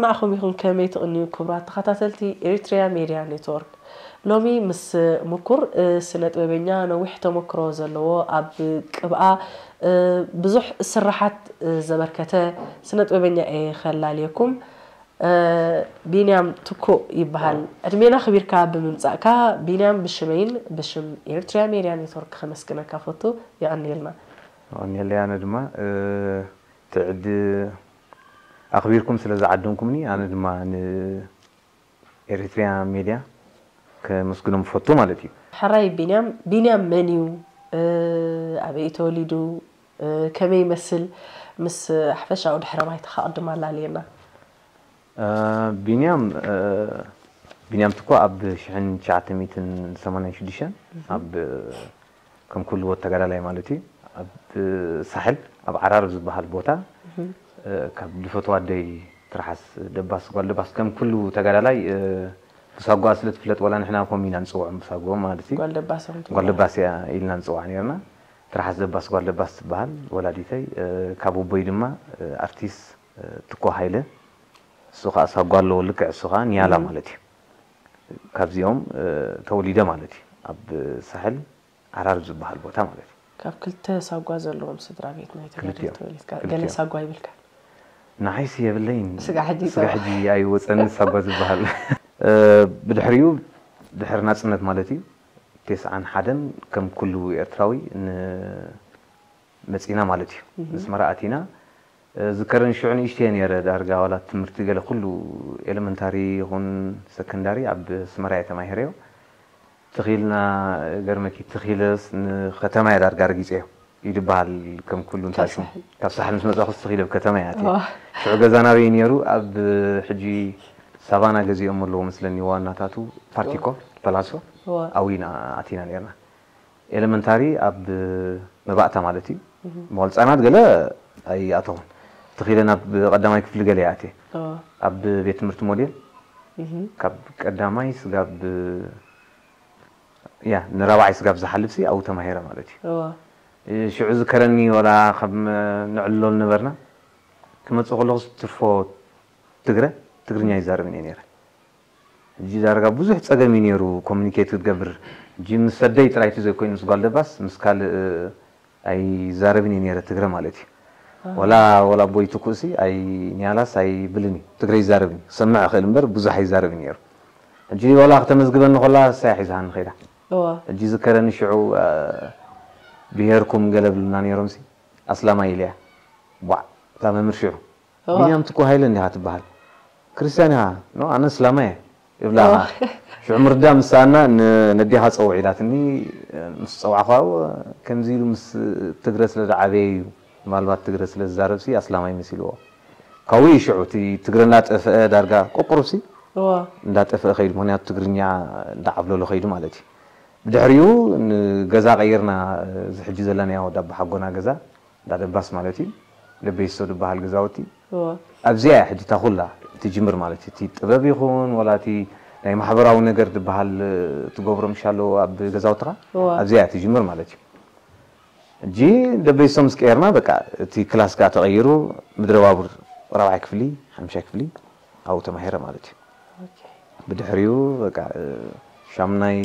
ንዓኹም ይኹን ከመይ ትቕንዩ ክቡራት ተኸታተልቲ ኤሪትሪያ ሜድያ ኔትወርክ። ሎሚ ምስ ምኩር፣ እ፣ ስነ ጥበበኛ ነዊሕ ተመክሮ ዘለዎ ኣብ ቅብኣ፣ እ፣ ብዙሕ ስራሓት፣ እ፣ ዘበርከተ ስነ ጥበበኛ እየ ከላልየኩም። እ፣ ቢንያም ትኩእ ይበሃል። ዕድሜና ክቢርካ ብምምጻእካ ቢንያም ብሽመይን ብሽም ኤሪትሪያ ሜድያ ኔትወርክ ከመስግነካ ፈቱ። የቐንየልና። የቐንየለይ ኣነ ድማ፣ እ፣ ትዕድ ኣኽቢርኩም ስለ ዝዓደምኩምኒ ኣነ ድማ ንኤሪትሪያ ሜድያ ከመስግኖም ፈቱ ማለት እዩ። ሕራይ ቢንያም፣ ቢንያም መን እዩ? እ፣ ኣበይ ተወሊዱ? እ፣ ከመይ ይመስል? ምስ ሓፈሻዊ ድሕረ ባይታኻ ቅድም ኣላልየና። እ፣ ቢንያም፣ እ፣ ቢንያም ትኳ ኣብ ሽሕን ትሽዓተ ሚእትን ሰማንያን ሽዱሽተን ኣብ፣ ከም ኩሉ ወድ ተጋዳላይ ማለት እዩ፣ ኣብ ሳሕል ኣብ ዓራር ዝበሃል ቦታ፣ እ፣ ካብ ዝፈትዋ ኣደይ ትርሓስ ደባስ፣ ጓል ደባስ፣ ከም ኩሉ ተጋዳላይ፣ እ፣ ብሳጓ ስለ ትፍለጥ፣ ዋላ ንሕና ከምኡ ኢና ንጽውዖም፣ ብሳጎ ማለት እዩ። ጓል ደባስ እዮም ትብልዎ። ጓል ደባስ እያ ኢልና ንጽውዓ ነይርና። ትርሓስ ደባስ ጓል ደባስ ትበሃል ወላዲተይ። እ፣ ካብ ኣቦይ ድማ፣ እ፣ ኣርቲስት፣ እ፣ ትኮ ሃይለ፣ እሱ ኸኣ ሳጓ ኣለዎ፣ ልክዕ እሱ ኸኣ ኒያላ ማለት እዩ። ካብዚኦም፣ እ፣ ተወሊደ ማለት እዩ። ኣብ ሳሕል ዓራር ዝበሃል ቦታ ማለት እዩ። ካብ ክልተ ሳጓ ዘለዎም ስድራ ቤት ናይ ተጋደልቲ ክልቲኦም። ተወሊድካ፣ ክልቲኦም። ገለ ሳጓ ይብልካ? ንዓይሲ የብለይን። ስጋዕ ሕጂ ስጋዕ ይጸዋዕ። ሕጂ ኣይወጸኒ ሳጓ ዝበሃል። እ፣ ብድሕሪኡ፣ ድሕሪ ናጽነት ማለት እዩ፣ ተስዓን ሓደን ከም ኩሉ ኤርትራዊ ን-፣ መጺና ማለት እዩ። እህ። ኣስመራ ኣቲና። እ፣ ዝከረን ሽዑ ንእሽተይ ነይረ፣ ዳርጋ ዋላ ትምህርቲ ገለ ኩሉ ኤለመንታሪ ይኹን ሰከንዳሪ ኣብ ኣስመራ እየ ተማሂረዮ። ትኺልና፣ ገርመኪ፣ ትኺለስ ንኸተማ እየ ዳርጋ ረጊጸዮ እዩ ዝበሃል፣ ከም ኩሉ እንታይ ካብ ሽሙ። ሳሕል። ካብ ሳሕል ምስ መጻኹስ ትኺለ ኣብ ከተማ እያ ኣትየ። ዋ። ሽዑ ገዛ ናበይ ነይሩ? ኣብ ሕጂ ሳቫና ገዚኦም ኣለዎ መስለኒ ዋናታቱ ፓርቲኮ፣ ዋ። ፐላሶ፣ ዋ። ኣብኡ ኢና ኣቲና ነይርና። ኤለመንታሪ ኣብ መባእታ ማለት እዩ። እህ። መዋል ህጻናት ገለ ኣይኣተኹን። ትኺለ ናብ ቀዳማይ ክፍሊ ገለ ይኣትየ። ኦ። ኣብ ቤት ትምህርቲ ሞዴል እህ። ካብ ቀዳማይ ስጋብ፣ ያ፣ ንራብዓይ ስጋብ ዝሓልፍሲ ኣብኡ ተማሂረ ማለት እዩ። እዋ። እ፣ ሽዑ ዝከረኒ ወላ ካብ መ-፣ ንዕልሎ ነበርና። ክመጽእ ከለኹስ ትርፎ ትግረ፣ ትግርኛ ይዛረብን እየ ነይረ። ሕጂ ዳርጋ ብዙሕ ጸገም እዩ ነይሩ ኮሙኒኬት ክትገብር። ሕጂ ምስ ኣደይ ጥራይ እቲ ዘይኮይኑ ምስ ጓል ደባስ፣ ምስ ካልእ ኣይዛረብን እየ ነይረ ትግረ ማለት እዩ። ኣሃ። ወላ፣ ወላ ኣቦይ ትኩእሲ ኣይ-፣ ኒያላስ ኣይብልን እዩ። ትግረ ይዛረብን እዩ። ክሰምዕ እኽእል እምበር ብዙሕ ኣይዛረብን ነይሩ። ሕጂ ወላ ክተመዝግበኒ ከላ እሳ እያ ሒዛኒ ኸይዳ። እዋ። ሕጂ ዝከረኒ ሽዑ፣ እ፣ ብሄርኩም ገለ ብሉና ነይሮምሲ፣ ኣስላማይ ኢለያ። ዋዕ፣ እታ መምህር ሽዑ። እዋ። ቢንያም ትኩ ሃይለ እንዲኻ ትበሃል። ክርስትያን ኢኻ? ኖ፣ ኣነ እስላማይ እየ። ይብላ። እዋ። ሽዑ ምርዳ ምሳና ን-፣ ነዴኻ ጸውዕ ኢላትኒ፣ ምስ ጸዋዕኳ፣ ከምዚ ኢሉ ምስ ትግረ ስለ ዝዓበየ እዩ። ምናልባት ትግረ ስለ ዝዛረብሲ ኣስላማይ መሲልዎ። ካብኡ እዩ ሽዑ እቲ ትግረ እንዳጠፍአ ዳርጋ ቁቁሩብሲ እዋ። እንዳጠፍአ ኸይዱ። ምኽንያቱ ትግርኛ እንዳዓብለሎ ኸይዱ ማለት እዩ። ብድሕሪኡ ንገዛ ቀይርና፣ እዚ ሕጂ ዘለናዮ ወዳ ኣቦሓጎና ገዛ፣ እንዳ ደባስ ማለት እዩ። ደበይሶ ዝበሃል ገዛውቲ። እዋ። ኣብዚኣ እያ ሕጂ እታ ኩላ ትጅምር ማለት እዩ። እቲ ጥበብ ይኹን ወላ እቲ ናይ ማሕበራዊ ነገር ዝበሃል ትገብሮ ምሽ ኣሎ ኣብ ገዛውትኻ፣ እዋ። ኣብዚኣ እያ ትጅምር ማለት እዩ። ሕጂ ደበይሶ ምስ ቀየርና በቃ እቲ ክላስ ከኣ ተቐይሩ ምድረ ባቡር ራብዓይ ክፍሊ፣ ሓምሻይ ክፍሊ ኣብኡ ተማሂረ ማለት እዩ። ኦኬ። ብድሕሪኡ በቃ፣ እ፣ ሻምናይ፣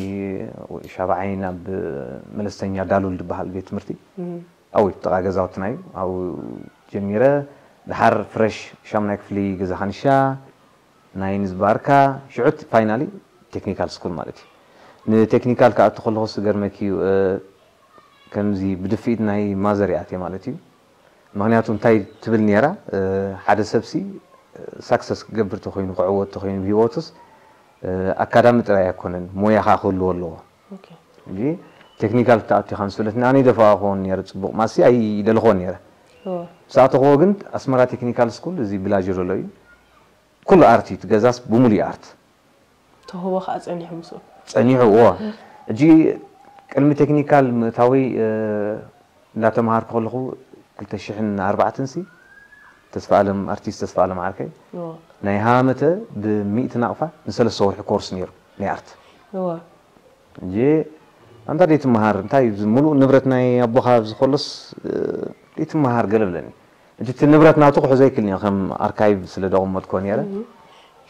ሻብዓይ ናብ መለስተኛ ዳሉል ዝበሃል ቤት ትምህርቲ። እም። ኣብኡ ጥቓ ገዛውትና እዩ። ኣብኡ ጀሚረ። ድሓር ፍረሽ ሻምናይ ክፍሊ ገዛ ካንሻ፣ ናይ ንዝባርካ፣ ሽዑ ፋይናሊ ቴክኒካል ስኩል ማለት እዩ። ንቴክኒካል ክኣቱ ከለኹ ዝገርመኪ እዩ፣ እ፣ ከምዚ ብድፍኢት ናይ ማዘር ይኣትየ ማለት እዩ። ምኽንያቱ እንታይ ትብል ነይራ፣ እ፣ ሓደ ሰብሲ፣ እ፣ ሳክሰስ ክገብር ተኾይኑ፣ ክዕወት ተኾይኑ ብህይወቱስ፣ እ፣ ኣካዳሚ ጥራይ ኣይኮነን፣ ሞያ ኸኣ ክህልዎ ኣለዎ። ኦኬ። እንጂ ቴክኒካል ክትኣቱ ኢኻ ምስ በለትኒ፣ ኣነ ይደፍኣ ክኸውን ነይረ፣ ጽቡቕ ማሲ ኣይደለኽዎን ነይረ። እዎ። ምስ ኣተኽዎ ግን ኣስመራ ቴክኒካል ስኩል፣ እዚ ብላጅር ዘሎ እዩ። ኩሉ ኣርት እዩ፣ እቲ ገዛስ ብምሉእ ኣርት። ተውህቦ ኸኣ ጸኒሑ ምስኡ። ጸኒሑ፣ እዎ። ሕጂ ቅድሚ ቴክኒካል ምእታወይ፣ እ፣ እንዳተምሃርኩ ከለኹ ክልተ ሽሕን ኣርባዕተን ሲ ተስፋኣለም፣ ኣርቲስት ተስፋኣለም ዓርከይ እዎ። ናይ ሃመተ ብሚእቲ ናቕፋ ንሰለስተ ወርሒ ኮርስ ነይሩ ናይ ኣርት። እዎ። ሕጂ ኣንታ ደይትመሃር፣ እንታይ እዚ ምሉእ ንብረት ናይ ኣቦኻ ኣብዚ ከሎስ፣ እ፣ ደይትመሃር ገለ ብለኒ። እቲ ንብረት ናቱ ክሕዞ ይክልኒ ከም ኣርካይቭ ስለ ደቐመጥኮ ነይረ።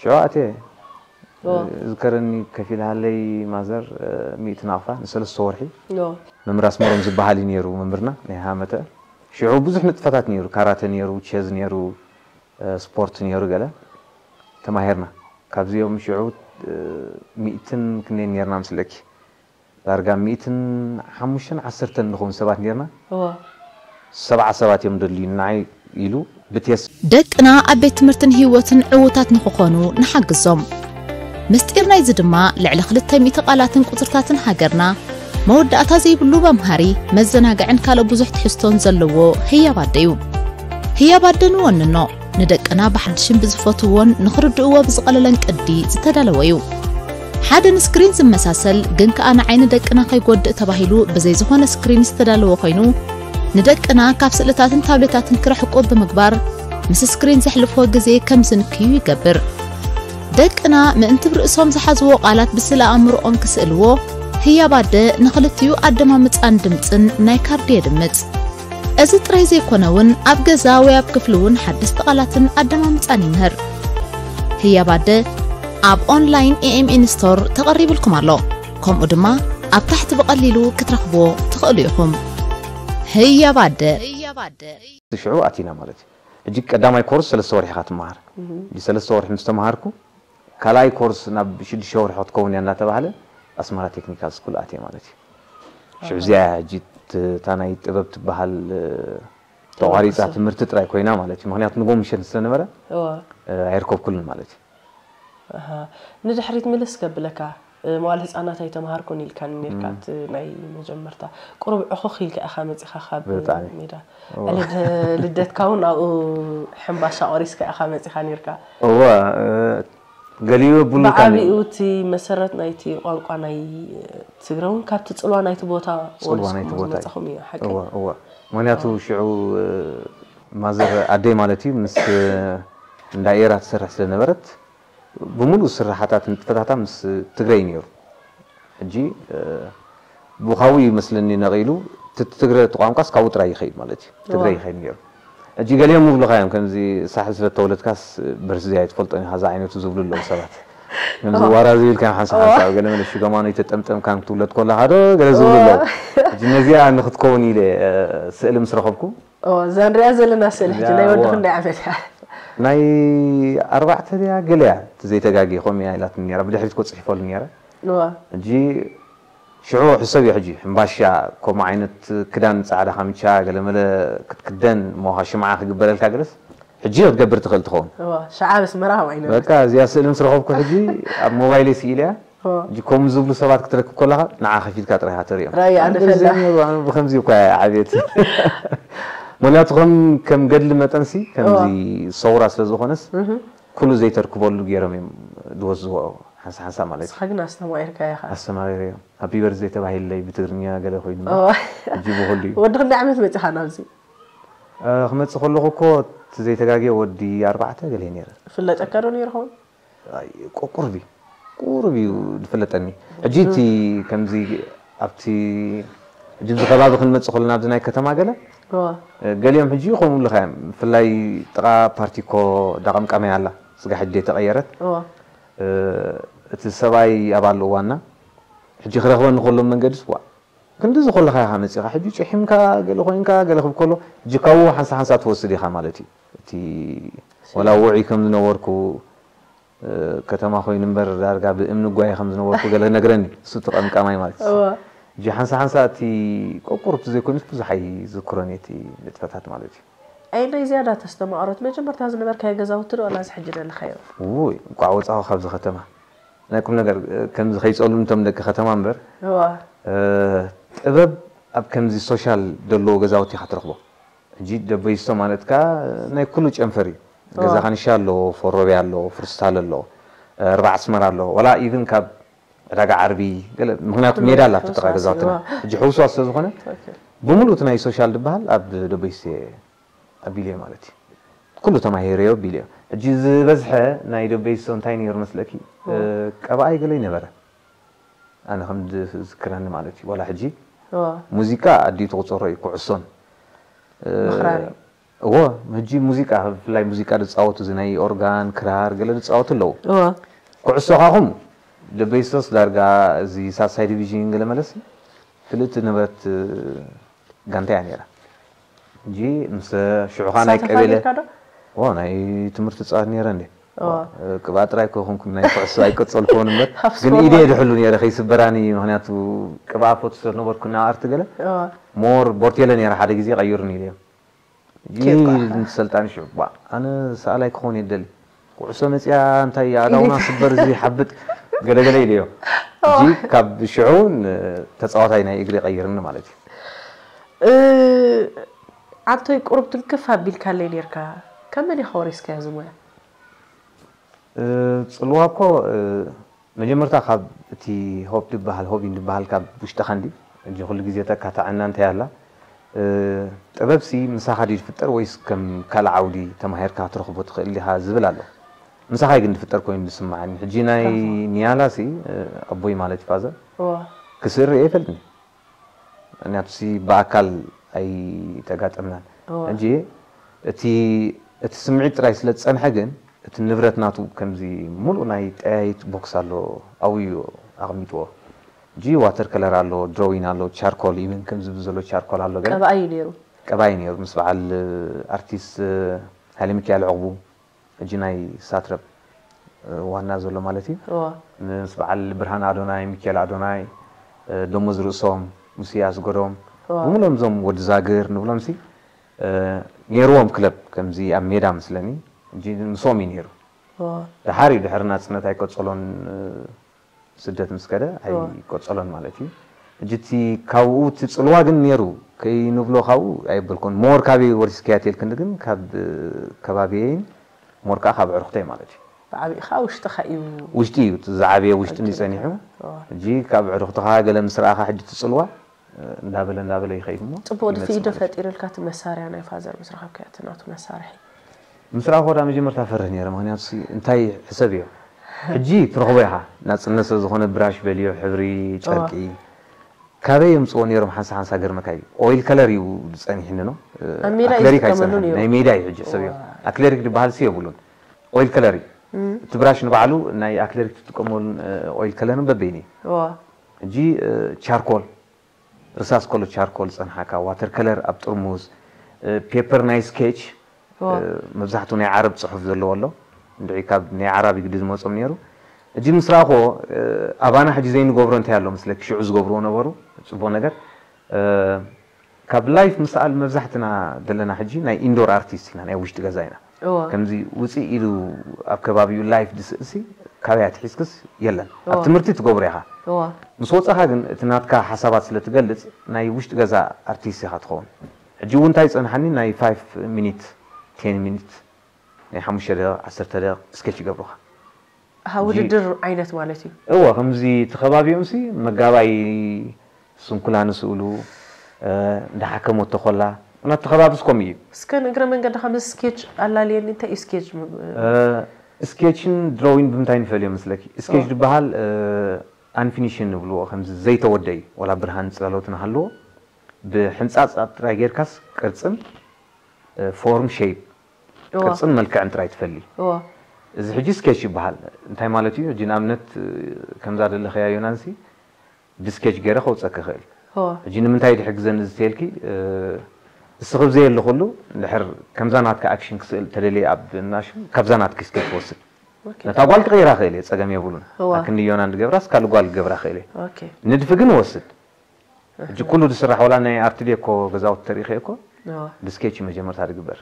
ሽዑ ኣትየ ዝከረኒ ከፊልሃለይ ማዘር ሚእቲ ናቕፋ ንሰለስተ ወርሒ። መምህር ኣስመሮም ዝበሃል እዩ ነይሩ መምህርና ናይ ሃመተ። ሽዑ ብዙሕ ንጥፈታት ነይሩ፣ ካራተ ነይሩ፣ ቸዝ ነይሩ፣ ስፖርት ነይሩ፣ ገለ ተማሂርና። ካብዚኦም ሽዑ ሚእትን ክንደይ ነይርና ምስለኪ? ዳርጋ ሚእትን ሓሙሽተን ዓሰርተን ንኸውን ሰባት ነይርና። ሰብዓ ሰባት እዮም ደልዩ ንዓይ ኢሉ ብቴስ። ደቅና ኣብ ቤት ትምህርትን ህይወትን ዕዉታት ንኽኾኑ ንሓግዞም። ምስጢር ናይዚ ድማ ልዕሊ ክልተ ሚእቲ ቃላትን ቁጽርታትን ሃገርና መወዳእታ ዘይብሉ መምሃሪ፣ መዘናግዕን ካልእ ብዙሕ ትሕዝቶን ዘለዎ ህያብ ኣደ እዩ። ህያብ ኣደ ንወንኖ፣ ንደቅና ብሓድሽን ብዝፈትውዎን ንኽርድእዎ ብዝቐለለን ቅዲ ዝተዳለወ እዩ። ሓደ ንስክሪን ዝመሳሰል ግን ከኣ ንዓይኒ ደቅና ከይጎድእ ተባሂሉ ብዘይ ዝኾነ ስክሪን ዝተዳለወ ኮይኑ፣ ንደቅና ካብ ስእልታትን ታብሌታትን ክርሕቁ ብምግባር ምስ ስክሪን ዘሕልፍዎ ግዜ ከም ዝንክዩ ይገብር። ደቅና ምእንቲ ብርእሶም ዝሓዝዎ ቃላት ብስእለ ኣእምሮኦም ክስእልዎ ህያብ ኣደ ንኽልቲኡ ኣደማምጻን ድምጽን ናይ ካርድ የድምጽ። እዚ ጥራይ ዘይኮነ እውን ኣብ ገዛ ወይ ኣብ ክፍሊ እውን ሓደስቲ ቃላትን ኣደማምጻን ይምህር። ህያብ ኣደ ኣብ ኦንላይን ኤኤምኤን ስቶር ተቐሪብልኩም ኣሎ። ከምኡ ድማ ኣብ ታሕቲ ብቐሊሉ ክትረኽብዎ ትኽእሉ ኢኹም። ህያብ ኣደ። ሽዑ ኣቲና ማለት እዩ። ሕጂ ቀዳማይ ኮርስ ሰለስተ ወርሒ ኢኻ ትመሃር። ሕጂ ሰለስተ ወርሒ ምስ ተመሃርኩ ካልኣይ ኮርስ ናብ ሽዱሽተ ወርሒ ክትከውን እያ እናተባህለ ኣስመራ ቴክኒካል ስኩል ኣትየ ማለት እዩ። ሽዑ እዚኣ እያ ሕጂ እታ ናይ ጥበብ ትበሃል ተቋሪፃ ትምህርቲ ጥራይ ኮይና ማለት እዩ። ምክንያቱ ንጎ ምሸት ስለነበረ ኣይርከብኩልን ማለት እዩ። ንድሕሪት ምልስ ከብለካ፣ መዋል ህፃናት ኣይተምሃርኩን ኢልካኒ ነርካ። እቲ ናይ መጀመርታ ቁሩብ ዕኹኽ ኢልካ ኢኻ መፂኻ ካብ ሜዳ። ልደትካ እውን ኣብኡ ሕምባሻ ቆሪስካ ኢኻ መፂኻ ነርካ። እወ፣ ገሊኡ የብሉን። ብዓቢኡ እቲ መሰረት ናይቲ ቋንቋ ናይ ትግረ እውን ካብቲ ፅልዋ ናይቲ ቦታ ፅልዋ ናይቲ ቦታ እዩ። መፃኹም እዩ ሓቂ። እወ፣ እወ። ምክንያቱ ሽዑ ማዘር ኣደይ ማለት እዩ ምስ እንዳ ኤራ ትሰርሕ ስለነበረት ብምሉእ ስራሓታት ንጥፈታታ ምስ ትግረ እዩ ነይሩ። ሕጂ ብካቡ ይመስለኒ ነቒሉ ትግረ ቋንቋስ ካብኡ ጥራይ ይኸይድ ማለት እዩ። ትግረ ይኸይድ ነይሩ። ሕጂ ገሊኦም ይብሉኻ እዮም ከምዚ ሳሕል ስለ ተወለድካስ በርዚ ኣይትፈልጦን ኢኻ እዛ ዓይነቱ ዝብሉ ኣለዉ ሰባት። ከምዚ ዋራ ዝብልካ እዮም ሓንሳ ሓንሳ ኣብ ገለ መለ ሽገማኖ ይተጠምጠምካን ክትውለድ ከለኻ ዶ ገለ ዝብሉ ኣለዉ። ሕጂ ነዚኣ ንክትከውን ኢለ ስእሊ ምስ ረኸብኩ እዛ ንሪኣ ዘለና ስእሊ ሕጂ ናይ ወዲ ክንደይ ዓመት እያ? ናይ ኣርባዕተ ድያ ገለ እያ እቲ ዘይተጋጊ ከምኡ እያ ኢላትኒ ነይራ ብድሕሪት ኮ ፅሒፈሉ ነይረ። ሕጂ ሽዑ ሕሰብ እዩ ሕጂ ሕምባሻ ከምኡ ዓይነት ክዳን ፃዕዳ ካምቻ ገለመለ ክትክደን እሞ ሽምዓ ክግበረልካ ገለስ ሕጂ ክትገብር ትኽእል ትኸውን። ሸዓ ኣስመራ ከምኡ ዓይነት በቃ እዚኣ ስእሊ ምስ ረኸብኩ ሕጂ ኣብ ሞባይለይ ስኢለያ። ሕጂ ከምኡ ዝብሉ ሰባት ክትረክብ ከለኻ ንዓ ከፊትካ ጥራይ ኢኻ ተሪኦም። ራእይ ኣነ ፈላ። ብከምዚ እኳ እየ ዓብየት። ምክንያቱ ከም ከም ገድሊ መጠንሲ ከምዚ ሰውራ ስለ ዝኾነስ ኩሉ ዘይተርክበሉ ገይሮም እዮም ዝወስድዎ ሓንሳ ሓንሳ ማለት እዩ። ንስኻ ግን ኣስተማቒርካ ኢኻ። ኣስተማሪረዮም ሃፒ በርዝደይ ተባሂለይ ብትግርኛ ገለ ኮይኑ ሕጂ ብኩሉ እዩ። ወዲ ክንደይ ዓመት መፂኻ ናብዚ? ክመፅእ ከለኹ እኮ እቲ ዘይተጋግየ ወዲ ኣርባዕተ ገለ ነይረ። ፍለጠካ ዶ ነይሩ ኸውን? ቁርብ እዩ ቁርብ እዩ ዝፍለጠኒ። ሕጂ እቲ ከምዚ ኣብቲ ሕጂ ኣብዚ ከባቢ ክንመፅእ ከለና ኣብዚ ናይ ከተማ ገለ ገሊኦም ሕጂ ከምኡ ኣለካ እዮም። ብፍላይ ጥቓ ፓርቲኮ ዳቐምቃማይ ኣላ ስጋ ሕጂ ተቐየረት። እቲ ሰብኣይ ኣባል እዋና ሕጂ ክረኽበኒ ከሎ መንገዲ ስዋ ክንዲ ዝኾለኻ ኢኻ መፂኻ ሕጂ ጭሒምካ ገለ ኮይንካ ገለ ክብ ከሎ ጅካዎ ሓንሳ ሓንሳ ትወስድ ኢኻ ማለት እዩ። እቲ ወላ ውዑይ ከም ዝነበርኩ ከተማ ኮይኑ እምበር ዳርጋ ብእምኒ ጓየ ከም ዝነበርኩ ገለ ነግረኒ እሱ እቲ ቀምቃማይ ማለት እዩ። ሕጂ ሓንሳ ሓንሳ እቲ ቆቁር እቲ ዘይኮይኑስ ብዙሕ ኣይዝክሮን እቲ ንጥፈታት ማለት እዩ። ኣይ ናይ ዝያዳ ተስተማቕሮት መጀመርታ ዝነበርካዮ ገዛውቲ ዶ ዋላ እዚ ሕጂ ዘለኻዮ? ውይ እንቋዕ ወፃኹ ካብዚ ከተማ ናይ ቁም ነገር ከምዚ ከይፀሉ እንቶም ደቂ ከተማ እምበር ጥበብ ኣብ ከምዚ ሶሻል ዘለዎ ገዛውቲ ኢኻ ትረኽቦ። ሕጂ ደበይስቶ ማለት ከኣ ናይ ኩሉ ጨንፈር እዩ። ገዛ ካንሻ ኣለዎ፣ ፎሮቤ ኣለዎ፣ ፍርስታል ኣለዎ፣ ኣርባዕ ኣስመራ ኣለዎ። ዋላ ኢቭን ካብ ዕዳጋ ዓርቢ ገለ ምክንያቱ ሜዳ ኣላ ኣብቲ ጥቓ ገዛውትና። ሕጂ ሕውስዋ ስለ ዝኾነ ብምሉእ እቲ ናይ ሶሻል ዝበሃል ኣብ ደበይስቶ ኣቢለዮ ማለት እዩ። ኩሉ ተማሂረዮ ኣቢለዮ። ሕጂ ዝበዝሐ ናይ ደበይስቶ እንታይ ነይሩ መስለኪ? ቀባኣይ ገለ ይነበረ። ኣነ ከም ዝዝክረኒ ማለት እዩ። ዋላ ሕጂ ሙዚቃ ኣዲኡ ትቑፀሮ እዩ ኩዕሶን ምኽራሪ እዎ፣ ሕጂ ሙዚቃ፣ ብፍላይ ሙዚቃ ዝጻወቱ፣ እዚ ናይ ኦርጋን፣ ክራር ገለ ዝጻወቱ ኣለዉ። እዎ ኩዕሶ ካኹም ደበይሶስ ዳርጋ እዚ ሳሳይ ዲቪዥን ገለ መለስ ፍልጥቲ ነበረት ጋንታ እያ ነይራ። ሕጂ ምስ ሽዑኻ ናይ ትሳተፍ ቀበሌ ነርካ ዶ? ዎ ናይ ትምህርቲ ጻወት ነይረ እንዴ? እዎ። ቅብኣ ጥራይ ኮኹንኩም ናይ ኩዕሶ ኣይቀጸልኩዎን እምበር ኣብ ግን ስፖርት ኢደ ማለት የድሕሉ ነይረ ከይስበራኒ፣ ምክንያቱ ቅብኣ ፎቶ ስለ ነበርኩ እና ኣርቲ ገለ እዎ ሞር ቦርቴለ ነይረ ሓደ ግዜ ቀይሩኒ ኢለ። ኬኳ። ጅል ሰልጣን ሽዑ ባ ኣነ ሰኣላይ ክኾን የደሊ ኩዕሶ መፅያ እንታይ ኣዳውና ስበር እዚ ሓብጥ ገለገለ ኢለዮ። ሕጂ ካብ ሽዑ ን- ተፃዋታይ ናይ እግሪ ቀይርኒ ማለት እዩ። እ፣ ዓንቶይ ቁሩብ ትንክፍ ኣቢልካለይ ነርካ። ካብ መን ኢኻ ወሪስካዮ እዚ ሞያ? እ፣ ፅልዋ እኮ እ፣ መጀመርታ ካብ እቲ ሆብ ዝበሃል ሆቢን ዝበሃል ካብ ውሽጥኻ እንዲ ሕጂ ኩሉ ግዜ ተካታዕና እንታይ ኣላ እ፣ ጥበብሲ ምሳኻ ድዩ ዝፍጠር ወይስ ከም ካልእ ዓውዲ ተማሂርካ ክትረኽቦ ትኽእል ኢኻ ዝብል ኣሎ። ምሳኻ ግን ዝፍጠር ኮይኑ ዝስምዓኒ ሕጂ ናይ ኒያላሲ እ፣ ኣቦይ ማለት እዩ ፋዘር እዎ ክስእል ርእየ ይፈልጥኒ። ምክንያቱ ሲ ብኣካል ኣይተጋጠምናን። እዎ። ሕጂ እቲ እቲ ስምዒት ጥራይ ስለ ዝጸንሐ ግን እቲ ንብረት ናቱ ከምዚ ሙሉእ ናይ ጠያይት ቦክስ ኣሎ ኣብኡ እዩ ኣቐሚጥዎ። ሕጂ ዋተር ከለር ኣሎ፣ ድሮዊን ኣሎ፣ ቻርኮል ኢቨን ከምዚ ብዘሎ ቻርኮል ኣሎ ገለ ቀብኣይ እዩ ነይሩ። ቀባይ ነይሩ ምስ በዓል ኣርቲስት ሃይለ ሚካኤል ዕቑቡ ሕጂ ናይ ሳትረብ ዋና ዘሎ ማለት እዩ። እዎ ምስ በዓል ብርሃን ኣዶናይ፣ ሚካኤል ኣዶናይ፣ ደሞዝ ርእሶም፣ ሙስያስ ጎዶም እዎ ብምሎም እዞም ወዲ ዛግር ንብሎም ሲ ነይርዎም ክለብ ከምዚ ኣብ ሜዳ መስለኒ ሕጂ ምስኦም እዩ ነይሩ። እዎ ድሓር እዩ ድሕሪ ናፅነት ኣይቀፀሎን ስደት ምስ ከደ ኣይቀፀሎን ማለት እዩ። ሕጂ እቲ ካብኡ እቲ ፅልዋ ግን ነይሩ ከይንብሎ ካብኡ ኣይበልኩን ሞር ካበይ ወሪስክያ ተልክኒ ግን ካብ ከባቢየይን ሞር ከዓ ካብ ዕርክተይ ማለት እዩ። ብዓብኡ ከዓ ውሽጥኻ እዩ ውሽጢ እዩ እቲ ዝዓበየ ውሽጢ እንዲ ፀኒሑ እዎ ሕጂ ካብ ዕርክትኻ ገለ ምስ ረኣኻ ሕጂ እቲ ፅልዋ እንዳበለ እንዳበለ ይኸይድ እሞ ፅቡቅ ይመፅእ ድፍኢት ዶ ማለት እዩ። ፈጢርልካ እቲ መሳርያ ናይ ፋዘር ምስ ረኸብካዮ እቲ ናቱ መሳርሒ? ምስ ረኣኹ ወዳ መጀመርታ ፈርህ ነይረ ምክንያቱ ሲ እንታይ ሕሰብ እዮ ሕጂ ትረኽቦ ኢኻ ናፅነት ስለ ዝኾነ ብራሽ በልዮ ሕብሪ ጨርቂ ካበይ የምፅዎ ነይሮም ሓንሳ ሓንሳ ገርመካ እዩ ኦይል ከለር እዩ ዝፀኒሕኒ ነው ኣብ ሜዳ እዩ ኣክለሪክ ዝጥቀመሉ ኣይፀንሐን ነይሩ። ናይ ሜዳ እዩ ሕጂ ሰብ እዮ ኣክለሪክ ዝበሃል ሲ የብሉን ኦይል ከለር እዩ እቲ ብራሽ ንባዕሉ ናይ ኣክለሪክ ትጥቀመሉ ኦይል ከለርን በበይኒ እዩ እዎ ሕጂ ቻርኮል ርሳስ ኮሎ ቻርኮል ዝፀንሓካ ዋተር ከለር ኣብ ጥርሙዝ ፔፐር ናይ ስኬች እዎ መብዛሕትኡ ናይ ዓረብ ፅሑፍ ዘለዎ ኣሎ እንድዒ ካብ ናይ ዓራብ ግዲ ዝመፆም ነይሩ ሕጂ ምስ ረኣኽዎ ኣባና ሕጂ ዘይንገብሮ እንታይ ኣሎ መስለኪ ሽዑ ዝገብርዎ ነበሩ ፅቡቅ ነገር ካብ ላይፍ ምስኣል መብዛሕትና ዘለና ሕጂ ናይ ኢንዶር ኣርቲስት ኢና ናይ ውሽጢ ገዛ ኢና እዎ ከምዚ ውፅእ ኢሉ ኣብ ከባቢኡ ላይፍ ዝስእልሲ ካበይ ኣትሒዝክስ የለን ኣብ እዎ። ትምህርቲ ትገብሮ ኢኻ እዎ ምስ ወፃኻ ግን እቲ ናትካ ሓሳባት ስለ ትገልፅ ናይ ውሽጢ ገዛ ኣርቲስት ኢኻ ትኸውን ሕጂ እውን እንታይ ይፀንሓኒ ናይ ፋይፍ ሚኒት ቴን ሚኒት ናይ ሓሙሽተ ደቂቕ ዓሰርተ ደቂቕ ስኬች ይገብሩኻ ሃ ውድድር ዓይነት ማለት እዩ። እወ ከምዚ እቲ ከባቢኦም ሲ መጋባይ ስንኩላን ስእሉ እንዳሓከመቶ ኮላ ምክንያቱ እቲ ከባቢ ስ ከምኡ እዩ እስከ ንእግረ መንገድኻ ምስ ስኬች ኣላልየኒ እንታይ እዩ ስኬች ስኬችን ድሮዊን ብምንታይ ንፈልዮ መስለኪ ስኬች ዝበሃል ኣንፊኒሽን ንብልዎ ከምዚ ዘይተወደዩ ወላ ብርሃን ፅላሎት ናሃለዎ ብሕንፃፅ ጥራይ ጌርካስ ቅርፅን ፎርም ሼፕ ቅርፅን መልክዕን ጥራይ ትፈሊ እዎ እዚ ሕጂ ስኬች ይበሃል እንታይ ማለት እዩ ሕጂ ንኣብነት ከምዛ ደለኸያ ዮናንሲ ብስኬች ገይረ ከውፀኪ ይኽእል እዎ ሕጂ ንምንታይ ድሕግዘኒ ዝተልኪ እስኺ ብዘየለኹሉ ድሕር ከምዛ ናትካ ኣክሽን ክስእል ተደልየ ኣብ ናሹ ካብዛ ናትኪ ስኬች ክወስድ ኦኬ ነታ ጓል ክቕይራ ክእል እየ ፀገም የብሉን እዋ። ኣክንዲ ዮናን ዝገብራስ ካልእ ጓል ክገብራ ክእል እየ ኦኬ ንድፊ ግን እወስድ ሕጂ ኩሉ ዝስራሕ ዋላ ናይ ኣርት ዴኮ ገዛውቲ ተሪእኸ እኮ እዋ ብስኬች መጀመርታ ዝግበር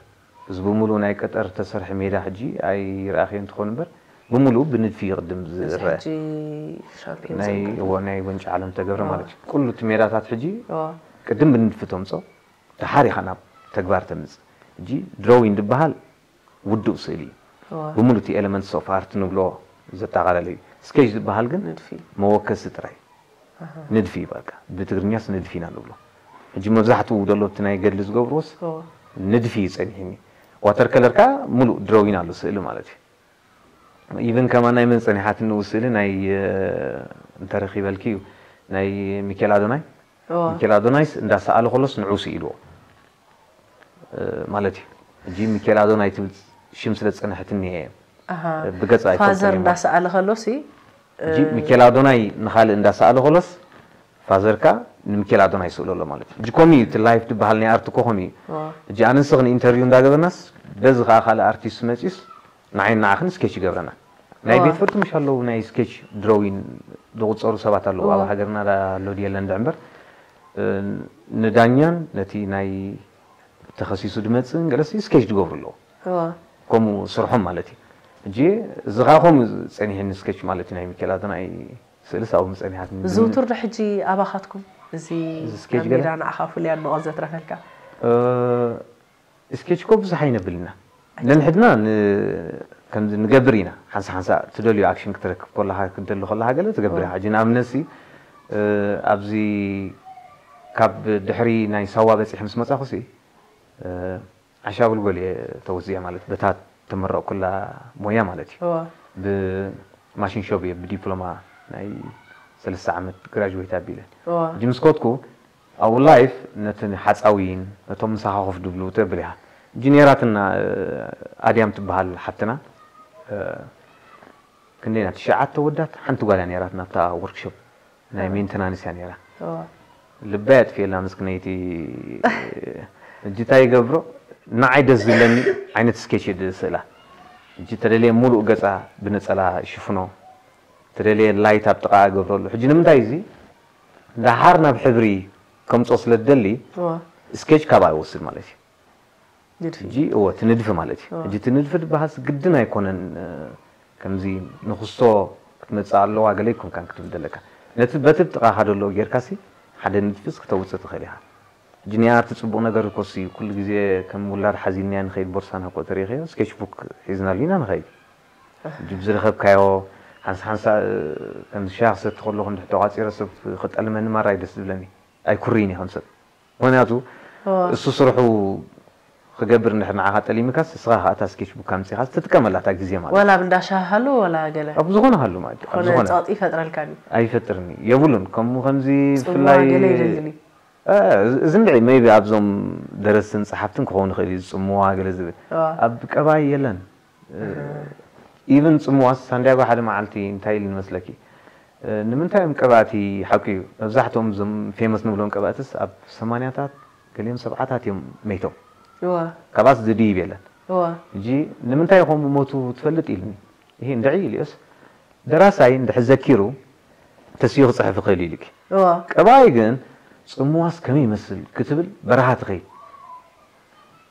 እዚ ብምሉእ ናይ ቀጠር ተሰርሐ ሜዳ ሕጂ ኣይረኣኸዮ እንትኾን እምበር ብምሉእ ብንድፊ ይቕድም እዚ ዝረአ ሕጂ ሻምፒዮን ናይ ዘንቀለ እዎ ናይ ወንጪ ዓለም ተገብረ እዋ። ማለት እዩ ኩሉ እቲ ሜዳታት ሕጂ እዋ ቅድም ብንድፊ ተምፆ ድሓር ኢኻ ናብ ተግባር ተምፅ ሕጂ ድሮዊን ዝበሃል ውዱእ ስእሊ እዩ እዋ ብምሉእ እቲ ኤለመንትስ ኦፍ ኣርት ንብሎ ዘጠቓለለ እዩ ስኬች ዝበሃል ግን ንድፊ መወከሲ ጥራይ ኣሃ። ንድፊ እዩ በቃ ብትግርኛስ ንድፊ ኢና ንብሎ ሕጂ መብዛሕትኡ ደሎ እቲ ናይ ገድሊ ዝገብርዎስ እዋ ንድፊ እዩ ፀኒሕኒ ዋተር ከለር ከዓ ሙሉእ ድሮዊን ኣሎ ስእሊ ማለት እዩ ኢቨን ከማን ናይ መን ፀኒሓትኒ ስእሊ ናይ እንተረኪበልኪ እዩ ናይ ሚኬል ኣዶናይ እዋ ሚኬል ኣዶናይስ እንዳሰኣለ ከሎስ ንዑ ስኢልዎ እ፣ ማለት እዩ ሕጂ ሚካኤል ኣዶናይ ትብል ሽም ስለ ዝጸንሐትኒ እየ። ኣሃ ብገጽ ኣይፈልጥን ፋዘር እየ። እንዳሰኣለ ከሎሲ ሕጂ ሚካኤል ኣዶናይ ንኻልእ እንዳሰኣለ ከሎስ ፋዘርካ ንሚካኤል ኣዶናይ ይስእሎ ኣሎ ማለት እዩ። ሕጂ ከምኡ እዩ እቲ ላይፍ ዝበሃል ናይ ኣርት እኮ ከምኡ እዩ። ዋ ሕጂ ኣነ ንስኺ ንኢንተርቪው እንዳገበርናስ በዚ ከዓ ካልእ ኣርቲስት መፂስ ንዓይን ንዓኽን ስኬች ይገብረና። ናይ ዋ። ቤት ፍርዲ ምሽ ኣለዉ ናይ ስኬች ድሮዊን ዝቑፀሩ ሰባት ኣለዉ። ኣብ ዋ። ሃገርና ኣሎ ድየለን ድዕ እምበር እ፣ ንዳኛን ነቲ ናይ ተኸሲሱ ድመፅእን ገለሲ ስኬች ዝገብሩ ኣለዉ። ዋ ከምኡ ስርሖም ማለት እዩ። ሕጂ እዚ ከዓ ከምኡ ፀኒሕኒ ስኬች ማለት እዩ። ናይ ሚካኤል ኣዶናይ ስእልስ ኣብኡ ምፀኒሓትኒ። ዝውቱር ዶ ሕጂ ኣባኻትኩም እዚ እዚ ስኬች ኣብ ገለ? ሜዳ ንዓኻ ፍሉይ ኣድናቖት ዘትረፈልካ እ፣ ስኬች እኮ ብዙሕ ኣይነብልና ነንሕድና ን- ከምዚ ንገብር ኢና። ሓንሳ ሓንሳ ትደልዩ ኣክሽን ክትረክብ ከለኻ ክትደሊ ከለኻ ገለ ትገብር ኢኻ። ሕጂ ንኣብነት ሲ እ፣ ኣብዚ ካብ ድሕሪ ናይ ሳዋ በፂሕ ምስ መፃኹ ሲ እ፣ ዓሻ ብልጎል እየ ተወፅየ ማለት በታ ተመረቕኩላ ሞያ ማለት እዩ። እዋ ብማሽን ሾፕ እየ ብዲፕሎማ ናይ ሰለስተ ዓመት ግራጅዌት ኣቢለ እዋ ሕጂ ምስ ከድኩ ኣብኡ ላይፍ ነቲ ሓፃዊን ነቶም ምሳኻ ኮፍ ድብሉ ተብል ኢኻ። ሕጂ ነይራትና ኣድያም ትበሃል ሓፍትና እ፣ ክንደይና ትሽዓተ ወዳት ሓንቲ ጓል እያ ነይራትና ኣብታ ወርክሾፕ ናይ ሜንተናንስ እያ ነይራ። እዋ ልባ እያ ጥፊኤላ ምስክነይቲ። ሕጂ እንታይ ይገብሮ ንዓይ ደስ ዝብለኒ ዓይነት ስኬች እየ ስእላ። ሕጂ ተደልየ ሙሉእ ገፃ ብነፀላ ይሽፍኖ፣ ተደልየ ላይት ኣብ ጥቓ እገብረሉ። ሕጂ ንምንታይ እዚ ደሓር ናብ ሕብሪ ከምፆ ስለ ትደሊ እዋ ስኬች ካብኣ ይወስድ ማለት እዩ። ንድፊ ሕጂ እወ እቲ ንድፊ ማለት እዩ። እወ። ሕጂ እቲ ንድፊ ዝበሃልስ ግድን ኣይኮነን እ፣ ከምዚ ንኽሶ ክትመፅእ ኣለዋ ገለ ኣይኮንካን ክትብል ዘለካ። ነቲ በቲ ጥቓኻ ደሎ ጌርካሲ ሓደ ንድፊስ ክተውፅእ ትኽእል ኢኻ። ሕጂ ናይ ኣርቲ ፅቡቕ ነገር እኮ ሲ ኩሉ ግዜ ከም ውላድ ሓዚልናዮ ንኸይድ ቦርሳና እኮ ተሪእኻዮ ስኬች ቡክ ሒዝናሉ ኢና ንኸይድ። ሕጂ ብዝረኸብካዮ ሓንሳ ሓንሳ እ፣ ከምዚ ሻሂ ክሰቲ ከለኹ እንድሕር ተቋፂረ ሰብ ክጠልመኒ ማራ እዩ ደስ ዝብለኒ። ኣይኩርይን እየ ከም ሰብ። ምክንያቱ እዋ እሱ ስርሑ ክገብር እንድሕር ንዓኻ ጠሊምካስ እስኻ ከዓ እታ ስኬች ቡክ ኣምፂኻስ ትጥቀመላ እታ ግዜ ማለት ወላ ኣብ እንዳ ሻሂ ሃሉ ወላ ገለ ኣብ ዝኾነ ሃሉ ማለት እዩ። ኣብ ኮነ ዝኾነ ጸቕጢ ይፈጥረልካ ድዩ? ኣይፈጥርን እዩ የብሉን። ከምኡ ከምዚ ጽምዋ ብፍላይ ገለ ይደሊ ድዩ? እ፣ እዚ እንድዒ ሜቢ ኣብዞም ደረስትን ጸሓፍትን ክኸውን ይኽእል እዩ ዝጽምዋ ገለ ዝብል እዋ ኣብ ቀባይ የለን። ኢቨን ጽምዋስ ሳንዲያጎ ሓደ መዓልቲ እንታይ ኢሉ ንመስለኪ እ፣ ንምንታይ እዮም ቀባእቲ ሓቂ እዩ መብዛሕትኦም እዞም ፌመስ ንብሎም ቀባእትስ ኣብ ሰማንያታት ገሊኦም ሰብዓታት እዮም መይቶም እዋ ካባስ ዝድይብ የለን እዋ ሕጂ ንምንታይ ከምኡ ሞቱ ትፈልጥ ኢልኒ ይሄ እንድዒ ኢልዮስ ደራሳይ እንድሕር ዘኪሩ ተስዩ ክፅሕፍ ይኽእል ኢልኪ እዋ ቀባይ ግን ጽምዋስ ከመይ ይመስል ክትብል በረኻ ትኸይድ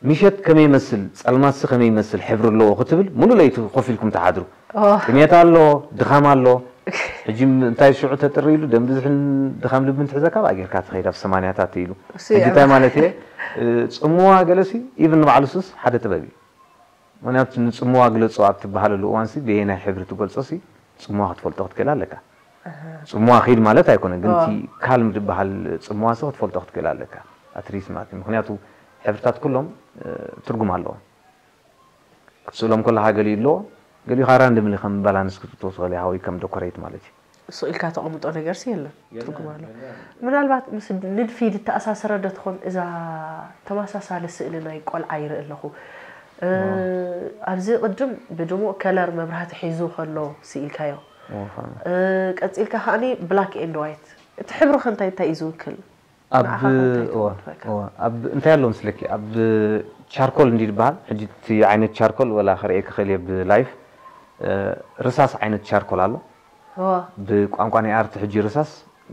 ምሸት ከመይ ይመስል ጸልማትሲ ከመይ ይመስል ሕብሪ ኣለዎ ክትብል ሙሉእ ለይቲ ኮፍ ኢልኩም ትሓድሩ እዋ ጥሜት ኣሎ ድኻም ኣሎ ሕጂ እንታይ ሽዑ ተጥሪ ኢሉ ደም ብዝሕን ድኻም ልብን ትሕዘካ ብኣ ጌርካ ትኸይድ ኣብ ሰማንያታት ኢሉ እሱ ሕጂ እዩ እንታይ ማለት እየ እ፣ ጽምዋ ገለሲ ኢቭን ንባዕሉ ሱስ ሓደ ጥበብ እዩ ምክንያቱ ንጽምዋ ግለጾ ኣብ ትበሃለሉ እዋንሲ ብየናይ ሕብሪ ትገልጾሲ ጽምዋ ክትፈልጦ ክትክእል ኣለካ ጽምዋ ኺድ ማለት ኣይኮነ ግን ዋ። እቲ ካልም ዝበሃል ጽምዋ ሲ ክትፈልጦ ክትክእል ኣለካ ኣትሊስት ማለት እዩ ምክንያቱ ሕብርታት ኩሎም እ፣ ትርጉም ኣለዎም ክትስእሎም ከለካ ገሊኡ ኣለዎ ገሊኡ ከዓ ራንድምሊ ከም ባላንስ ክትእትዎ ትኽእል ኢኻ ወይ ከም ዶኮሬት ማለት እዩ ስቕ ኢልካ ተቐምጦ ነገር ሲ የለን ትርጉም ኣሎ ምናልባት ምስ ንድፊ ዝተኣሳሰረ ዶ ትኾን እዛ ተመሳሳሊ ስእሊ ናይ ቆልዓ ይርኢ ኣለኹ እ፣ ኣብዚ ቅድም ብድሙቕ ከለር መብራህቲ ሒዙ ከሎ ስኢልካዮ ወፋ እ፣ ቀፂልካ ከዓኒ ብላክ ኤንድ ዋይት እቲ ሕብሪ ከ እንታይ እንታይ እዩ ዝውክል ኣብ ንዓኻ ከ እንታይ እዋ፣ ትፈልጠካ? እዋ፣ ኣብ እንታይ ኣሎ ምስለኪ ኣብ ቻርኮል እንዲ ዝበሃል ሕጂ እቲ ዓይነት ቻርኮል ወላ ክርእየኪ ክእል እየ ብላይፍ እ፣ ርሳስ ዓይነት ቻርኮል ኣሎ እዋ ብቋንቋ ናይ ኣርቲ ሕጂ ርሳስ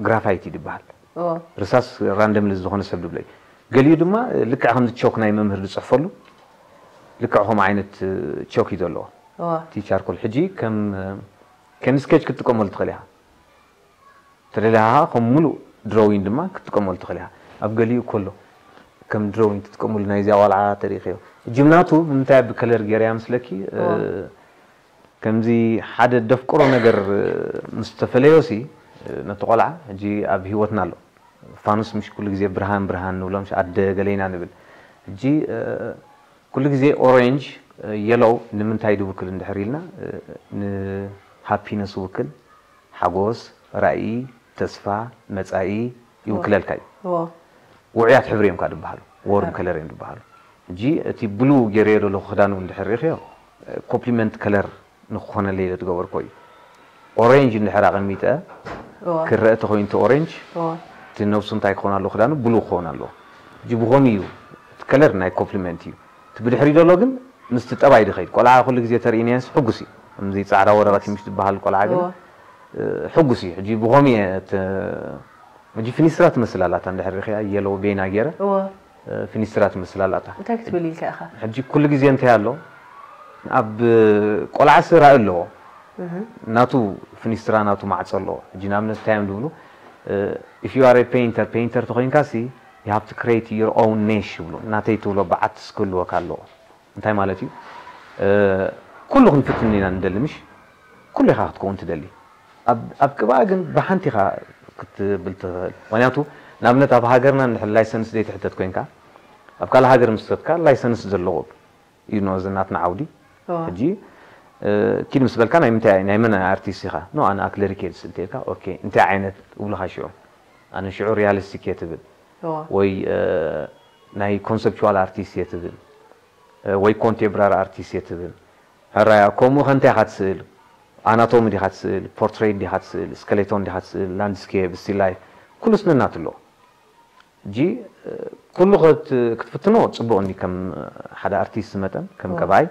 ግራፋይት እዩ ዝበሃል እዋ ርሳስ ራንደምሊ ዝኾነ ሰብ ድብሎ እዩ ገሊኡ ድማ ልክዕ ከምዚ ቾክ ናይ መምህር ዝፅሕፈሉ ልክዕ ከምኡ ዓይነት እ፣ ቾክ እዩ ዘለዎ እዋ እቲ ቻርኮል ሕጂ ከም እ፣ ከም ስኬች ክትጥቀመሉ ትኽእል ኢኻ ተደሊኻ ከም ሙሉእ ድሮዊን ድማ ክትጥቀመሉ ትኽእል ኢኻ ኣብ ገሊኡ ከሎ ከም ድሮዊን ትጥቀመሉ ናይዚኣ ቆልዓ ተሪእኽዮ ሕጂ ምናቱ ብምንታይ ብከለር ገይረያ ምስለኪ እ፣ እዋ ከምዚ ሓደ ደፍቅሮ ነገር እ፣ ምስ ተፈለዮሲ እ፣ ነቲ ቆልዓ ሕጂ ኣብ ህይወትና ኣሎ ፋኑስ ምሽ ኩሉ ግዜ ብርሃን ብርሃን ንብሎም ሽ ኣደ ገለይና ንብል ሕጂ እ፣ ኩሉ ግዜ ኦሬንጅ የሎው ንምንታይ ድውክል እንድሕር ኢልና እ፣ ንሃፒነስ ውክል ሓጎስ ራእይ ተስፋ መፃኢ ይውክለልካ እዩ እዎ ውዑያት ሕብሪ እዮም ካ ዝበሃሉ ዎርም ከለር እዮም ዝበሃሉ ሕጂ እቲ ብሉ ገይረዮ ዘለኹ ክዳን እውን እንድሕር ርኢኽዮ፣ ኮምፕሊመንት ከለር ንክኾነለይ ኢለ ዝገበርኮ እዩ። ኦሬንጅ እንድሕር ኣቐሚጠ፣ እዋ። ክረአ ተኾይኑ እቲ ኦሬንጅ፣ እዋ። እቲ ነብሱ እንታይ ክኾን ኣለዎ? ክዳኑ ብሉ ክኾን ኣለዎ። ሕጂ ብኸምኡ እዩ፣ እቲ ከለር ናይ ኮምፕሊመንት እዩ። እቲ ብድሕሪ ዘሎ ግን ምስቲ ጠባይ ድኸይድ። ቆልዓ ኩሉ ግዜ ተርእይንያንስ ሕጉስ እዩ። ከምዚ ጻዕዳ ወረቐት እዩ ምሽ ዝበሃል ቆልዓ ግን፣ እዋ። እ፣ ሕጉስ እዩ። ሕጂ ብኸምኡ እየ፣ እቲ፣ ሕጂ ፊኒስትራ ትመስል ኣላታ፣ እንድሕር ርኢኽያ የሎ ቤና ገይረ፣ እዋ። እ፣ ፊኒስትራ ትመስል ኣላታ። እንታይ ክትብል ኢልካ ኢኻ? ሕጂ ኩሉ ግዜ እንታይ ኣሎ? ኣብ ቆልዓ ስራ ኣለዎ። እህ። ናቱ ፊኒስትራ፣ ናቱ ማዕጾ ኣለዎ። ሕጂ ንኣብነት እንታይ እዮም ዝብሉ? እ፣ if you are a painter፣ ፔይንተር ተኾይንካ ሲ፣ you have to create your own niche ይብሉ። ናተይ ትብሎ በዓቲ ክህልወካ ኣለዎ። እንታይ ማለት እዩ? እ፣ ኩሉ ክንፍትን ኢና ንደሊ፣ ምሽ? ኩሉ ኢኻ ክትከውን ትደሊ። ኣብ፣ ኣብ ቅብኣ ግን ብሓንቲ ኢኻ ክትብል ትኽእል። ምኽንያቱ፣ ንኣብነት ኣብ ሃገርና እንድሕር ላይሰንስ ዘይትሕተት ኮይንካ፣ ኣብ ካልእ ሃገር ምስ ከድካ ላይሰንስ ዘለዎ እዩ፣ ኖ፣ እዚ ናትና ዓውዲ። እዋ። ሕጂ፣ እ፣ ኪድ ምስ በልካ፣ ናይ ምንታይ፣ ናይ መን ኣርቲስት ኢኻ? ኖ፣ ኣነ ኣክለሪክ እየ ዝስእል እንተኢልካ፣ ኦኬ፣ እንታይ ዓይነት እብሉኻ ሽዑ? ኣነ ሽዑ ሪያሊስቲክ እየ ትብል። እዋ። ወይ፣ እ፣ ናይ ኮንሰፕቹዋል ኣርቲስት እየ ትብል። እ፣ ወይ ኮንቴምፖራሪ ኣርቲስት እየ ትብል። ሕራያ፣ ከምኡ ከ እንታይ ኢኻ ትስእል? ኣናቶሚ ዲኻ ትስእል? ፖርትሬት ዲኻ ትስእል? ስከሌቶን ዲኻ ትስእል? ላንድስኬፕ፣ ስቲል ላይፍ፣ ኩሉስ ነናቱ ኣሎ። ሕጂ፣ እ፣ ኩሉ ክት-፣ ክትፍትኖ ጽቡቕ እንዲ ከም ሓደ ኣርቲስት መጠን፣ ከም እዎ። ቀባይ፣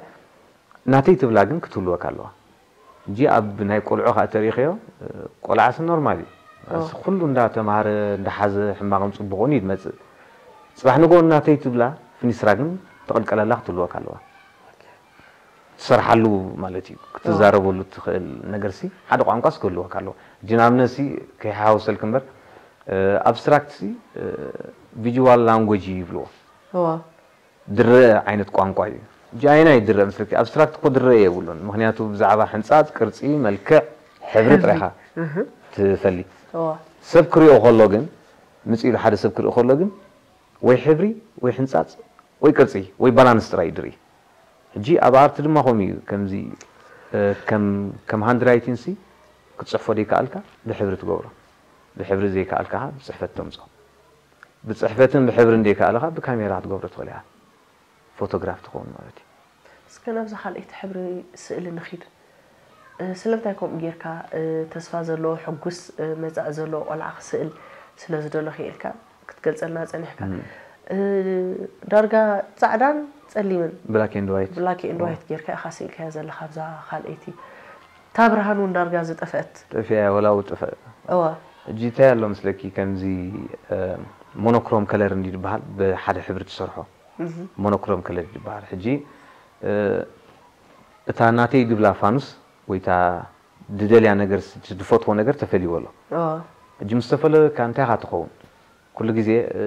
ናተይ ትብላ ግን ክትህልወካ ኣለዋ። ሕጂ ኣብ ናይ ቆልዑ ከኣ ተሪኽዮ፣ እ፣ ቆልዓስ ኖርማል እዩ። ኣዎ። ኣስ-፣ ኩሉ እንዳተማሃረ፣ እንዳሓዘ፣ ሕማቕን ጽቡቕን እዩ ዝመጽእ። ጽባሕ ንግሆ ናተይ ትብላ ፍኒስትራ ግን ትቕልቀለላ ክትህልወካ ኣለዋ። ትሰርሓሉ ማለት እዩ። ክትዛረበሉ ትኽእል ነገርሲ ሓደ ቋንቋስ ክህልወካ ኣለዎ። ሕጂ ንኣብነትሲ ከይሓዋውሰልኪ እምበር፣ እ፣ ኣብስትራክትሲ፣ እ፣ ቪዥዋል ላንጉጅ እዩ ይብልዎ። እዋ። ድረአ ዓይነት ቋንቋ እዩ። ሕጂ ኣየናይ ድረአ ምስልኪ? ኣብስትራክት እኮ ድረአ የብሉን። ምኽንያቱ ብዛዕባ ሕንጻጽ፣ ቅርጺ፣ መልክዕ፣ ሕብሪ ሕብሪ። ጥራይኻ እህ። ትፈሊ። እዋ። ሰብ ክሪኦ ከሎ ግን፣ ምጽእ ኢሉ ሓደ ሰብ ክርኢ ከሎ ግን፣ ወይ ሕብሪ፣ ወይ ሕንጻጽ፣ ወይ ቅርጺ፣ ወይ ባላንስ ጥራይ እዩ ድርኢ። ሕጂ ኣብ ኣርት ድማ ከምኡ እዩ። ከምዚ፣ እ፣ ከም፣ ከም ሃንድ ራይቲንሲ ክትጽሕፎ ዘይከኣልካ ብሕብሪ ትገብሮ። ብሕብሪ ዘይከኣልካ ብጽሕፈት ተምጾ። ብጽሕፈትን ብሕብርን ዘይከኣልካ ብካሜራ ክትገብሮ ትኽእል ኢኻ። ፎቶግራፍ ትኸውን ማለት እዩ። እስከ ናብዛ ካልኣይቲ ሕብሪ ስእሊ ንኺድ። እ፣ ስለምንታይ ከምኡ ጌርካ፣ እ፣ ተስፋ ዘለዎ፣ ሕጉስ፣ እ፣ መጻኢ ዘለዎ ቆልዓ ክስእል ስለ ዝደለኹ ኢልካ ክትገልጸልና ጸኒሕካ። እም። እ፣ ዳርጋ ጻዕዳን ጸሊምን ብላክ ኤንድ ዋይት። ብላክ ኤንድ ዋይት ጌርካ ኢኻ ስኢልካያ ዘለኻ ኣብዛ ካልኣይቲ። እታ ብርሃን እውን ዳርጋ ዝጠፍአት። ጠፊኣ ወላ እውን ጥፍእ። እዋ። ሕጂ እንታይ ኣሎ መስለኪ፣ ከምዚ፣ እ፣ ሞኖክሮም ከለር እንዲ ዝበሃል ብሓደ ሕብሪ ትሰርሖ። እህ። ሞኖክሮም ከለር ይበሃል። ሕጂ፣ እ፣ እታ ናተይ ድብላ ፋኑስ ወይ እታ ድደልያ ነገር፣ ዝፈትዎ ነገር ተፈልይዎ ኣሎ። ኦ። ሕጂ ምስ ተፈለየካ እንታይ ኢኻ ትኸውን? ኩሉ ግዜ፣ እ፣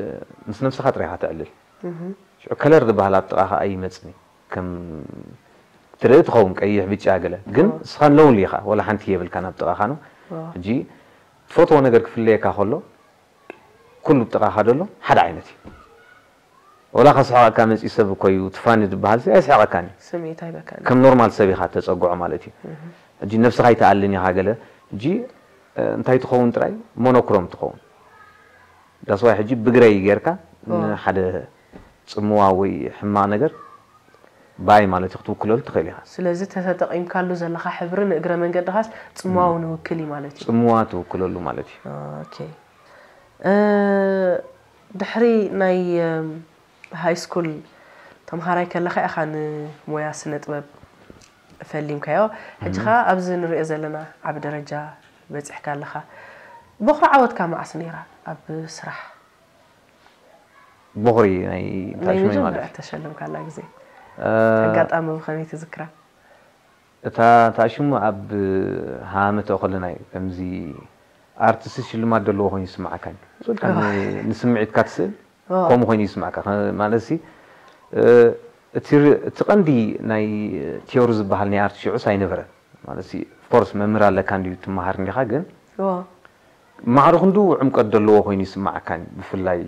ምስ ነብስኻ ጥራይ ኢኻ ተዕልል። እህ። ሽዑ ከለር ዝበሃል ኣብ ጥቓኻ ኣይመጽን እዩ። ከም ትርኢ ትኸውን ቀይሕ፣ ብጫ ገለ። ግን ኦ። ንስኻ ሎንሊ ኢኻ፣ ወላ ሓንቲ የብልካን ኣብ ጥቓኻ ነው። ኦ። ሕጂ ትፈትዎ ነገር ክፍለየካ ከሎ፣ ኩሉ ጥቓኻ ደሎ ሓደ ዓይነት እዩ። ወላ ከስሕቐካ መጺኡ ሰብ እኮ እዩ፣ ትፋኒ ዝበሃል ሰብ ኣየስሕቐካን እዩ። ስምዒት ኣይበካን። ከም ኖርማል ሰብ ኢኻ ተጸግዖ ማለት እዩ። እህ። ሕጂ ነብስኻ ኣይትኣልን ኢኻ ገለ። ሕጂ፣ እ፣ እንታይ ትኸውን ጥራይ? ሞኖክሮም ትኸውን። ዳስዋይ ሕጂ ብግረይ ጌርካ ኦ። ንሓደ ጽምዋ ወይ ሕማቕ ነገር ባይ ማለት እዩ ክትውክለሉ ትኽእል ኢኻ። ስለዚ ተተጠቒምካሉ ዘለኻ ሕብሪ ንእግረ መንገድኻስ ጽምዋ እውን ይውክል እዩ ማለት እዩ። ጽምዋ ትውክለሉ ማለት እዩ። ኦኬ። እ፣ ድሕሪ ናይ፣ እም፣ ሃይ ስኩል ተምሃራይ ከለኻ ኢኻ ንሞያ ስነ ጥበብ ፈሊምካዮ። ሕጂ እም። ኸኣ ኣብዚ ንሪኦ ዘለና ዓቢ ደረጃ በጺሕካ ኣለኻ። ቦኽሪ ዓወትካ መዓስ ነይራ ኣብ ስራሕ? ቦኽሪ ናይ ናይ ታሽመይ መጀመርያ ማለት እዩ። እተሸለምካላ ግዜ? እ፣ ኣጋጣሚ ብኸመይ ትዝክራ? እታ ታሽሙ ኣብ ሃመተ ከለና እዩ። ከምዚ ኣርቲስት ሽልማት ዘለዎ ኮይኑ ይስምዓካ እዩ። ዝወልካ ን-፣ ንስምዒትካ ትስእል፣ ኦ። ከምኡ ኮይኑ ይስምዓካ። ከ-፣ ማለት ሲ፣ እ፣ እቲ ር-፣ እቲ ቀንዲ ናይ ቲዮሪ ዝበሃል ናይ ኣርት ሽዑስ ኣይነበረን። ማለት ሲ፣ ኦፍ ኮርስ መምህር ኣለካ እንድዩ ትመሃር እንዲኻ፣ ግን ኦ። ማዕረ ክንዱ ዕምቀት ዘለዎ ኮይኑ ይስምዓካን፣ ብፍላይ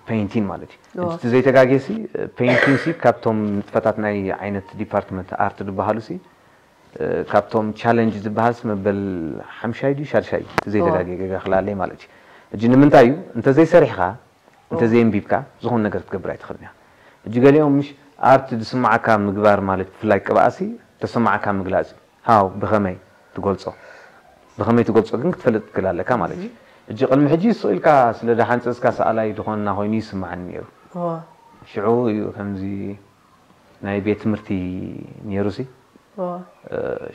ፔይንቲን ማለት እዩ። ኦ። እቲ ዘይተጋጌሲ፣ ፔይንቲን ሲ ካብቶም ንጥፈታት ናይ ዓይነት ዲፓርትመንት ኣርት ዝበሃሉ ሲ፣ ካብቶም ቻለንጅ ዝበሃል ሲ መበል ሓምሻይ ድዩ ሻድሻይ እዩ፣ እቲ ዘይተጋጌ ኦ። ገጋ ክላለይ ማለት እዩ። ሕጂ ንምንታይ እዩ? እንተዘይሰሪሕኻ፣ እንተዘየንቢብካ ዝኾነ ነገር ክትገብር ኣይትኽእልን ኢኻ። ሕጂ ገሊኦም ምሽ ኣርት ዝስማዓካ ምግባር ማለት ብፍላይ ቅብኣሲ ተሰማዓካ ምግላጽ እዩ። ሃው ብኸመይ ትገልጾ? ብኸመይ ትገልጾ ግን ክትፈልጥ ትክእል ኣለካ ማለት እዩ። ሕጂ ቅድሚ ሕጂ ስቕ ኢልካ ስለ ደሓንጸጽካ ሰኣላይ ዝኾንና ኮይኑ ይስምዓኒ ነይሩ። ሽዑ እዩ ከምዚ ናይ ቤት ትምህርቲ ነይሩ ሲ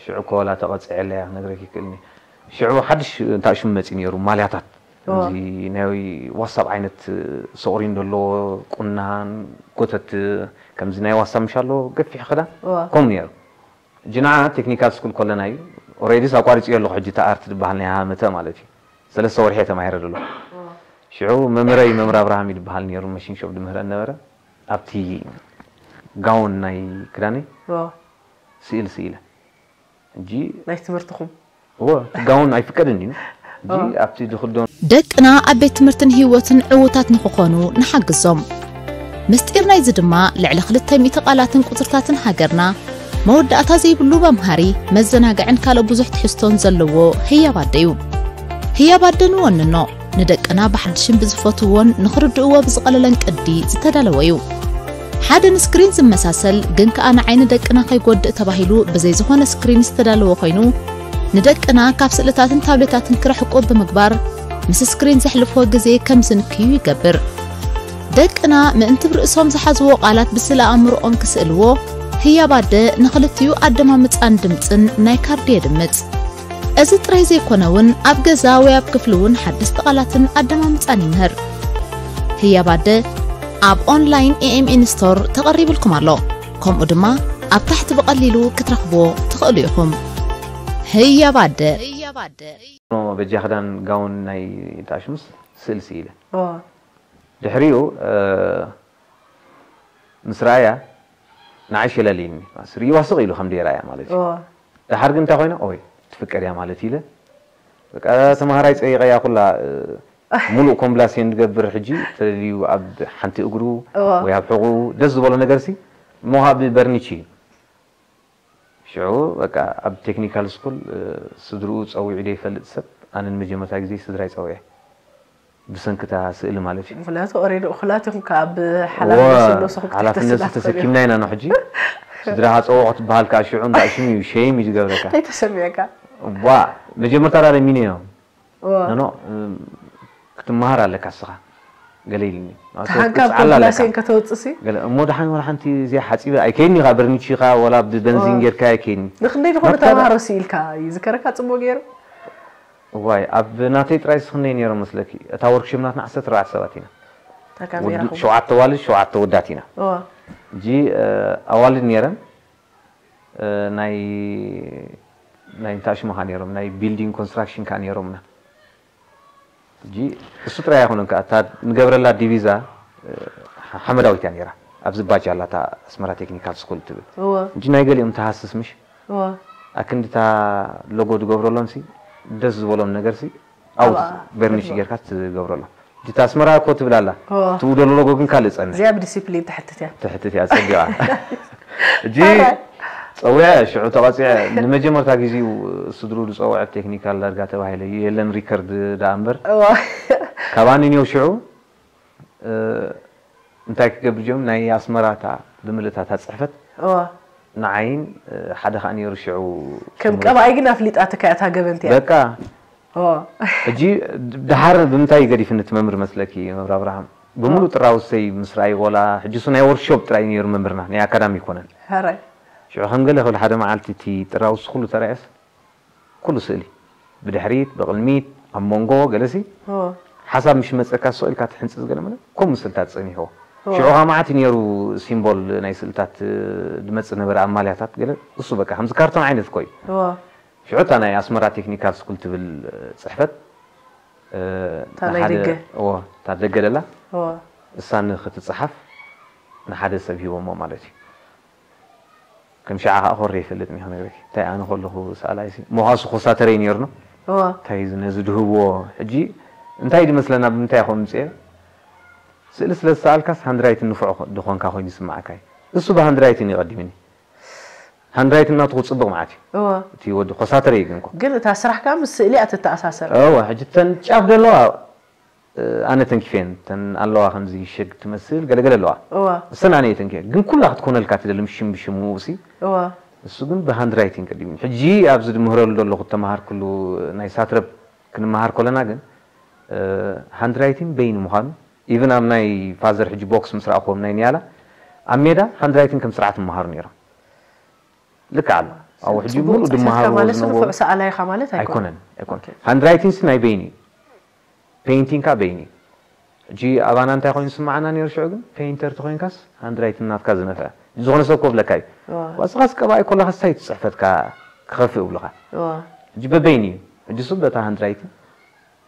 ሽዑ ኮላ ተቐጽዐለያ ክነግረክ ይክእልኒ። ሽዑ ሓድሽ እንታይ ሽም መጺ ነይሩ ማልያታት እዚ ናይ ዋሳብ ዓይነት ሰቑሪን ዘለዎ ቁናን ጎተት ከምዚ ናይ ዋሳብ ምሻሎ ገፊሕ ክዳን ከምኡ ነይሩ። ጅና ቴክኒካል ስኩል ኮለና እዩ ኦሬዲስ ኣቋሪጽዮ ኣለኹ ሕጂ ተኣርት ዝበሃል ናይ ሃመተ ማለት እዩ። ሰለስተ ወርሒ ተማሂረ ዘሎ ሽዑ መምህረይ መምህር ኣብርሃም ይድበሃል ነይሩ መሽን ሾፕ ድምህረን ነበረ። ኣብቲ ጋውን ናይ ክዳነይ ስእል ስኢለ ሕጂ ናይ ትምህርትኹም እወ እቲ ጋውን ኣይፍቀድን እዩ ሕጂ ኣብቲ ዝኽደኖ ደቅና ኣብ ቤት ትምህርትን ህይወትን ዕዉታት ንኽኾኑ ንሓግዞም። ምስጢር ናይዚ ድማ ልዕሊ ክልተ ሚእቲ ቃላትን ቁጽርታትን ሃገርና መወዳእታ ዘይብሉ መምሃሪ፣ መዘናግዕን ካልእ ብዙሕ ትሕዝቶን ዘለዎ ህያብ ኣደ እዩ። ህያብ ኣደ ንወንኖ። ንደቅና ብሓድሽን ብዝፈትውዎን ንኽርድእዎ ብዝቐለለን ቅዲ ዝተዳለወ እዩ። ሓደ ንስክሪን ዝመሳሰል ግን ከኣ ንዓይኒ ደቅና ከይጎድእ ተባሂሉ ብዘይ ዝኾነ ስክሪን ዝተዳለወ ኮይኑ ንደቅና ካብ ስእልታትን ታብሌታትን ክርሕቁ ብምግባር ምስ ስክሪን ዘሕልፍዎ ግዜ ከም ዝንክዩ ይገብር። ደቅና ምእንቲ ብርእሶም ዝሓዝዎ ቃላት ብስእለ ኣእምሮኦም ክስእልዎ ህያብ ኣደ ንኽልቲኡ ኣደማምጻን ድምጽን ናይ ካርዲ የድምጽ። እዚ ጥራይ ዘይኮነ እውን ኣብ ገዛ ወይ ኣብ ክፍሊ እውን ሓደስቲ ቃላትን ኣደማምጻን ይምህር። ህያብ ኣደ ኣብ ኦንላይን ኤኤምኤን ስቶር ተቐሪብልኩም ኣሎ። ከምኡ ድማ ኣብ ታሕቲ ብቐሊሉ ክትረኽብዎ ትኽእሉ ኢኹም። ህያብ ኣደ። በጃ ክዳን ጋውን ናይ ተኣሽሙስ ስእል ስኢለ ድሕሪኡ ምስ ረኣያ ንዓይ ሸለልኒ ርእይዋ ስቕ ኢሉ ከም ደይረኣያ ማለት እዩ። ደሓር ግን እንታይ ኮይና ኦይ ትፍቀር እያ ማለት ኢለ በቃ ተምሃራይ ፀይቐያ ኩላ ሙሉእ ኮምብላሴን ዝገብር ሕጂ ተደልዩ ኣብ ሓንቲ እግሩ ወይ ኣብ ሕቑኡ ደስ ዝበሎ ነገርሲ እሞ ከዓ ብበርኒች እዩ። ሽዑ በቃ ኣብ ቴክኒካል ስኩል ስድርኡ ፀዊዑ ደይፈልጥ ሰብ ኣነ ንመጀመርታ ግዜ ስድራይ ፀዊዐ ብሰንኪ እታ ስእሊ ማለት እዩ። ምክንያቱ ኦሬዲ እኹላት ኢኹም ከኣ ብሓላፍነት ዘሎ ሰኹም ሓላፍነት ተሰኪምና ኢና ኖ ሕጂ ስድራኻ ፀውዖ ክትበሃል ከኣ ሽዑ እንዳ ሽም እዩ ሸይም እዩ ዝገብረካ። እንታይ ተሰሚዕካ? ዋ መጀመርታ ዳ ለሚነዮ ኖ ክትመሃር ኣለካ እስኻ ገለ ኢልኒ። ተሃንካ ኮምፕላሴን ከተውፅእ ሲ? ገለ እሞ ደሓን ወላ ሓንቲ እዚኣ ሓፂበ ኣይከይድኒ ኢኻ በርኒቺኻ ወላ ብበንዚን ጌርካ ኣይከይድኒ። ንክንደይ ዝኾነ ተምሃሮ ስኢልካ ይዝከረካ ፅቡቅ ገይሩ? እዋይ ኣብ ናተይ ጥራይ ስክነይ ነይሮም መስለኪ እታ ወርክሾፕ ናትና ዓሰርተ ኣርባዕተ ሰባት ኢና። እታ ካሜራ ወዲ- ኹም። ሸውዓተ ኣዋልድ ሸውዓተ ኣወዳት ኢና። እዋ። ሕጂ ኣዋልድ ነይረን ናይ ናይ እንታይ ሽሙ ከ ነይሮም ናይ ቢልዲንግ ኮንስትራክሽን ከ ነይሮምና ሕጂ እሱ ጥራይ ኣይኮነን ከኣ እታ ንገብረላ ዲቪዛ ሓመዳዊት እያ ነይራ ኣብዚ ባጃ ኣላ እታ ኣስመራ ቴክኒካል ስኩል ትብል እወ ሕጂ ናይ ገሊኦም ትሃስስ ምሽ እወ ኣክንዲ እታ ሎጎ ዝገብረሎም ሲ ደስ ዝበሎም ነገር ሲ ኣብ ኣብኣ በርኒሽ ትገብሮ። ጌርካ ትገብረሎም እቲ ኣስመራ እኮ ትብል ኣላ እወ ትብደሎ ሎጎ ግን ካልእ ጸንሕ እዚኣ ብዲሲፕሊን ትሕትት እያ ትሕትት እያ ጸቢቓ ሕጂ ጸዊዐ ሽዑ ተቐጺዐ ንመጀመርታ ግዜኡ ስድሩ ዝጸውዐ ቴክኒካል ዳርጋ ተባሂለ እዩ የለን ሪከርድ ደኣ እምበር እዋ ካባኒ ኔው ሽዑ እንታይ ክገብር ጀም ናይ ኣስመራ እታ ብምልእታ እታ ጽሕፈት እዋ ንዓይን ሓደ ከዓ ነይሩ ሽዑ ከም ቀባኣይ ግን ኣፍሊጣትካ እያ እታ ገበንቲ እያ በቃ እዋ ሕጂ ደሓር ብምንታይ ገዲፍኒ እቲ መምህር መስለኪ መምህር ኣብርሃም ብምሉእ ጥራውሰይ ምስ ረኣዩ ወላ ሕጂ እሱ ናይ ወርክሾፕ ጥራይ እዩ ነይሩ መምህርና ናይ ኣካዳሚ ኣይኮነን ሕራይ ሽዑ ከም ገለ ክብል ሓደ መዓልቲ እቲ ጥራውስ ኩሉ ተራእየስ ኩሉ ስእሊ ብድሕሪት ብቕድሚት ኣብ መንጎ ገለሲ እዎ ሓሳብ ምሽ መፀካ ስቕ ኢልካ ትሕንፅፅ ገለ መለ ከምኡ ስእልታት ፀኒሕዎ እዎ ሽዑ ከዓ መዓት እዩ ነይሩ ሲምቦል ናይ ስእልታት ድመፅእ ነበረ ኣብ ማልያታት ገለ እሱ በቃ ከምዚ ካርቶን ዓይነት እኮ እዩ እዎ ሽዑ እታ ናይ ኣስመራ ቴክኒካል ስኩል ትብል ፅሕፈት እታ ናይ ንሓደ ደገ እዎ እታ ደገ ደላ እዎ እሳ ንክትፀሓፍ ንሓደ ሰብ ሂቦሞ ማለት እዩ ከም ሽዓ ከዓ ኮረ ይፈልጥ ኒ ክነግረኪ እንታይ ኣነ ከለኹ ሰኣላይ ሲ ሞኻሱ ኮሳተረይ ነይርኖ እዎ እንታይ እዚ ነዚ ድህብዎ ሕጂ እንታይ ድመስለና ብምንታይ ኮም ምፅኤ ስእሊ ስለ ዝሰኣልካስ ሃንድራይትን ንፉዕ ድኾንካ ኮይኑ ይስማዓካ እዩ እሱ ብሃንድራይትን ይቐዲምኒ ሃንድራይት እናቱ ክፅብቕ ማለት እዩ እወ እቲ ወዲ ኮሳተረ እዩ ግን እኮ ግን እታ ስራሕ ከዓ ምስ ስእሊ እያ ትተኣሳሰር እወ ሕጂ ተን ጫፍ ዘለዋ ኣነ ተንኪፈን ተን ኣለዋ ከምዚ ሽግ ትመስል ገለገለ ኣለዋ። እዋ እሰን ኣነ ተንኪፈ ግን ኩላ ክትኮነልካ ትደልም ሽም ብሽም ውሲ እዋ እሱ ግን ብሃንድ ራይቲንግ ቀዲሙ ሕጂ ኣብዚ ድምህረሉ ዘለኹ ተማሃርኩሉ ናይ ሳትረብ ክንመሃር ከለና ግን ሃንድ ራይቲንግ በይኑ ምዃኑ ኢቭን ኣብ ናይ ፋዘር ሕጂ ቦክስ ምስ ረኣኹዎም ናይ ኒያላ ኣብ ሜዳ ሃንድ ራይቲንግ ከም ስርዓት ይመሃሩ ነይሮም። ልክዕ ኣሎ ኣብኡ ሕጂ ሙሉእ ድመሃርዎ ማለት ዝነበሩ ንፉዕ ሰኣላይ ኢኻ ማለት ኣይኮነን። ኣይኮነን ኣይኮነን። ሃንድ ራይቲንግ ናይ በይኒ እዩ። ፔይንቲንግ ከኣ በይኒ እዩ። ሕጂ ኣባና እንታይ ኮይኑ ዝስምዓና ነይሩ ሽዑ ግን ፔይንተር ተኾይንካስ ሃንድ ራይቲንግ ናትካ ዝነፍዐ ዝኾነ ሰብ ኮብለካ እዩ። እዋ ዋስኻስ ቀባኢ ኮለኻስ እንታይ ትፅሕፈትካ ክኸፍእ እብሉኻ። እዋ ሕጂ በበይኒ እዩ። ሕጂ እሱ በታ ሃንድ ራይቲንግ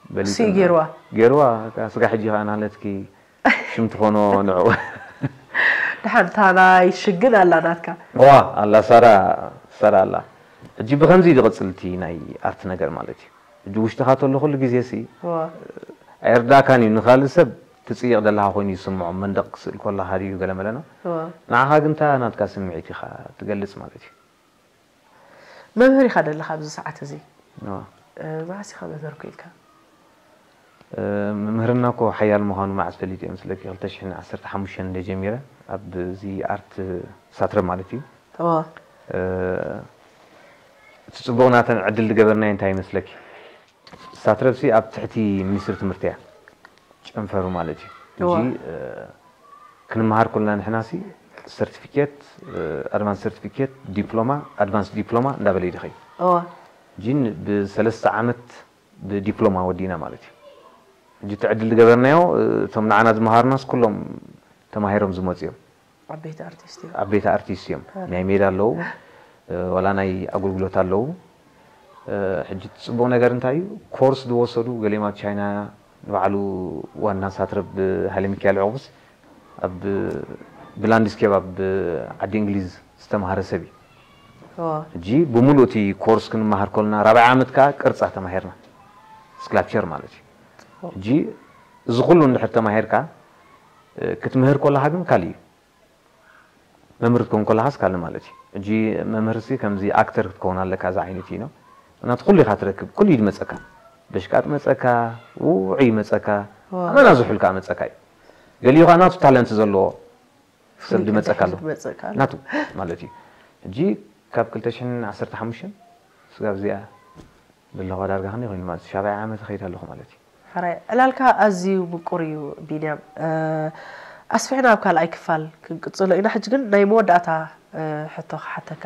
በሊጹ እሱ እዩ ገይርዋ። ገይርዋ እታ ስጋ ሕጂ ከኣ ናለትኪ ሽም ትኾኖ ንዑ ድሓን እታ ናይ ሽግን ኣላ ናትካ ዋ ኣላ ሳራ ሳራ ኣላ። ሕጂ ብኸምዚ እዩ ዝቕጽል እቲ ናይ ኣርት ነገር ማለት እዩ። ሕጂ ውሽጥኻ ተሎ ኩሉ ግዜ ሲ እዋ ኣይርዳእካን እዩ። ንኻልእ ሰብ ትጽይቕ ደለኻ ኮይኑ ይስምዖ መንደቕ ክስእል ከለኻ ድዩ ገለ መለና እዋ ንዓኻ ግን እታ ናትካ ስምዒት ኢኻ ትገልጽ ማለት እዩ። መምህር ኢኻ ደለኻ ኣብዚ ሰዓት እዚ እዋ። እ፣ መዓስ ኢኻ መምህር ኮይንካ እ፣ መምህርና እኮ ሓያል ምዃኑ መዓስ ፈሊጡ እዮም ስለኪ ክልተ ሽሕን ዓሰርተ ሓሙሽተን እንደ ጀሚረ ኣብዚ ኣርት ሳትረ ማለት እዩ። እዋ እ፣ እቲ ጽቡቕ ናተን ዕድል ዝገበርናዮ እንታይ ይመስለኪ? ሳትረብሲ ኣብ ትሕቲ ሚኒስትሪ ትምህርቲ እያ ጨንፈሩ ማለት እዩ። እዋ። ሕጂ እ፣ ክንመሃር ኮልና ንሕናሲ ሰርቲፊኬት ኣድቫንስ ሰርቲፊኬት ዲፕሎማ ኣድቫንስ ዲፕሎማ እንዳበለ ይድኸይ እዋ ጂን ብሰለስተ ዓመት ብዲፕሎማ ወዲእና ማለት እዩ። ሕጂ እቲ ዕድል ዝገበርናዮ እቶም ንዓና ዝመሃሩናስ ኩሎም ተማሂሮም ዝመፁ እዮም። ዓበይቲ ኣርቲስት እዩ ዓበይቲ ኣርቲስት እዮም። ናይ ሜዳ ኣለዉ፣ ዋላ ናይ ኣገልግሎት ኣለዉ። ሕጂ እቲ ፅቡቕ ነገር እንታይ እዩ? ኮርስ ዝወሰዱ ገሊኦም ኣብ ቻይና ንባዕሉ ዋና ሳትረብ ሃይለ ሚካኤል ዕቑብስ ኣብ ብላንድስኬፕ ኣብ ዓዲ እንግሊዝ ዝተምሃረ ሰብ እዩ። ሕጂ ብምሉእ እቲ ኮርስ ክንመሃር ከለና ራብዓይ ዓመት ከዓ ቅርፃ ተማሂርና፣ ስክላፕቸር ማለት እዩ። ሕጂ እዚ ኩሉ እንድሕር ተማሂርካ ክትምህር ከለካ ግን ካልእ እዩ። መምህር ክትከውን ከለካስ ካልእ ማለት እዩ። ሕጂ መምህርሲ ከምዚ ኣክተር ክትከውን ኣለካ፣ እዚ ዓይነት እዩ ነው። ምክንያቱ ኩሉ ኢኻ ትረክብ፣ ኩሉ እዩ ዝመፀካ፣ በሽቃጥ መፀካ፣ ውዑይ መፀካ፣ ኣመና ዝሑል ከዓ መፀካ እዩ። ገሊኡ ከዓ ናቱ ታለንት ዘለዎ ሰብ ዝመፀካ ኣሎ፣ ናቱ ማለት እዩ። ሕጂ ካብ ክልተ ሽሕን ዓሰርተ ሓሙሽተን ስጋብ እዚኣ ዘለኹ ዳርጋ ክንደይ ኮይኑ ማለት እዩ? ሻብዓይ ዓመት እኸይድ ኣለኹ ማለት እዩ። ሕራይ ዕላልካ ኣዝዩ ምቁር እዩ ቢንያም። ኣስፊሕና ኣብ ካልኣይ ክፋል ክንቅጽሎ ኢና። ሕጂ ግን ናይ መወዳእታ ሕቶ ክሓተካ።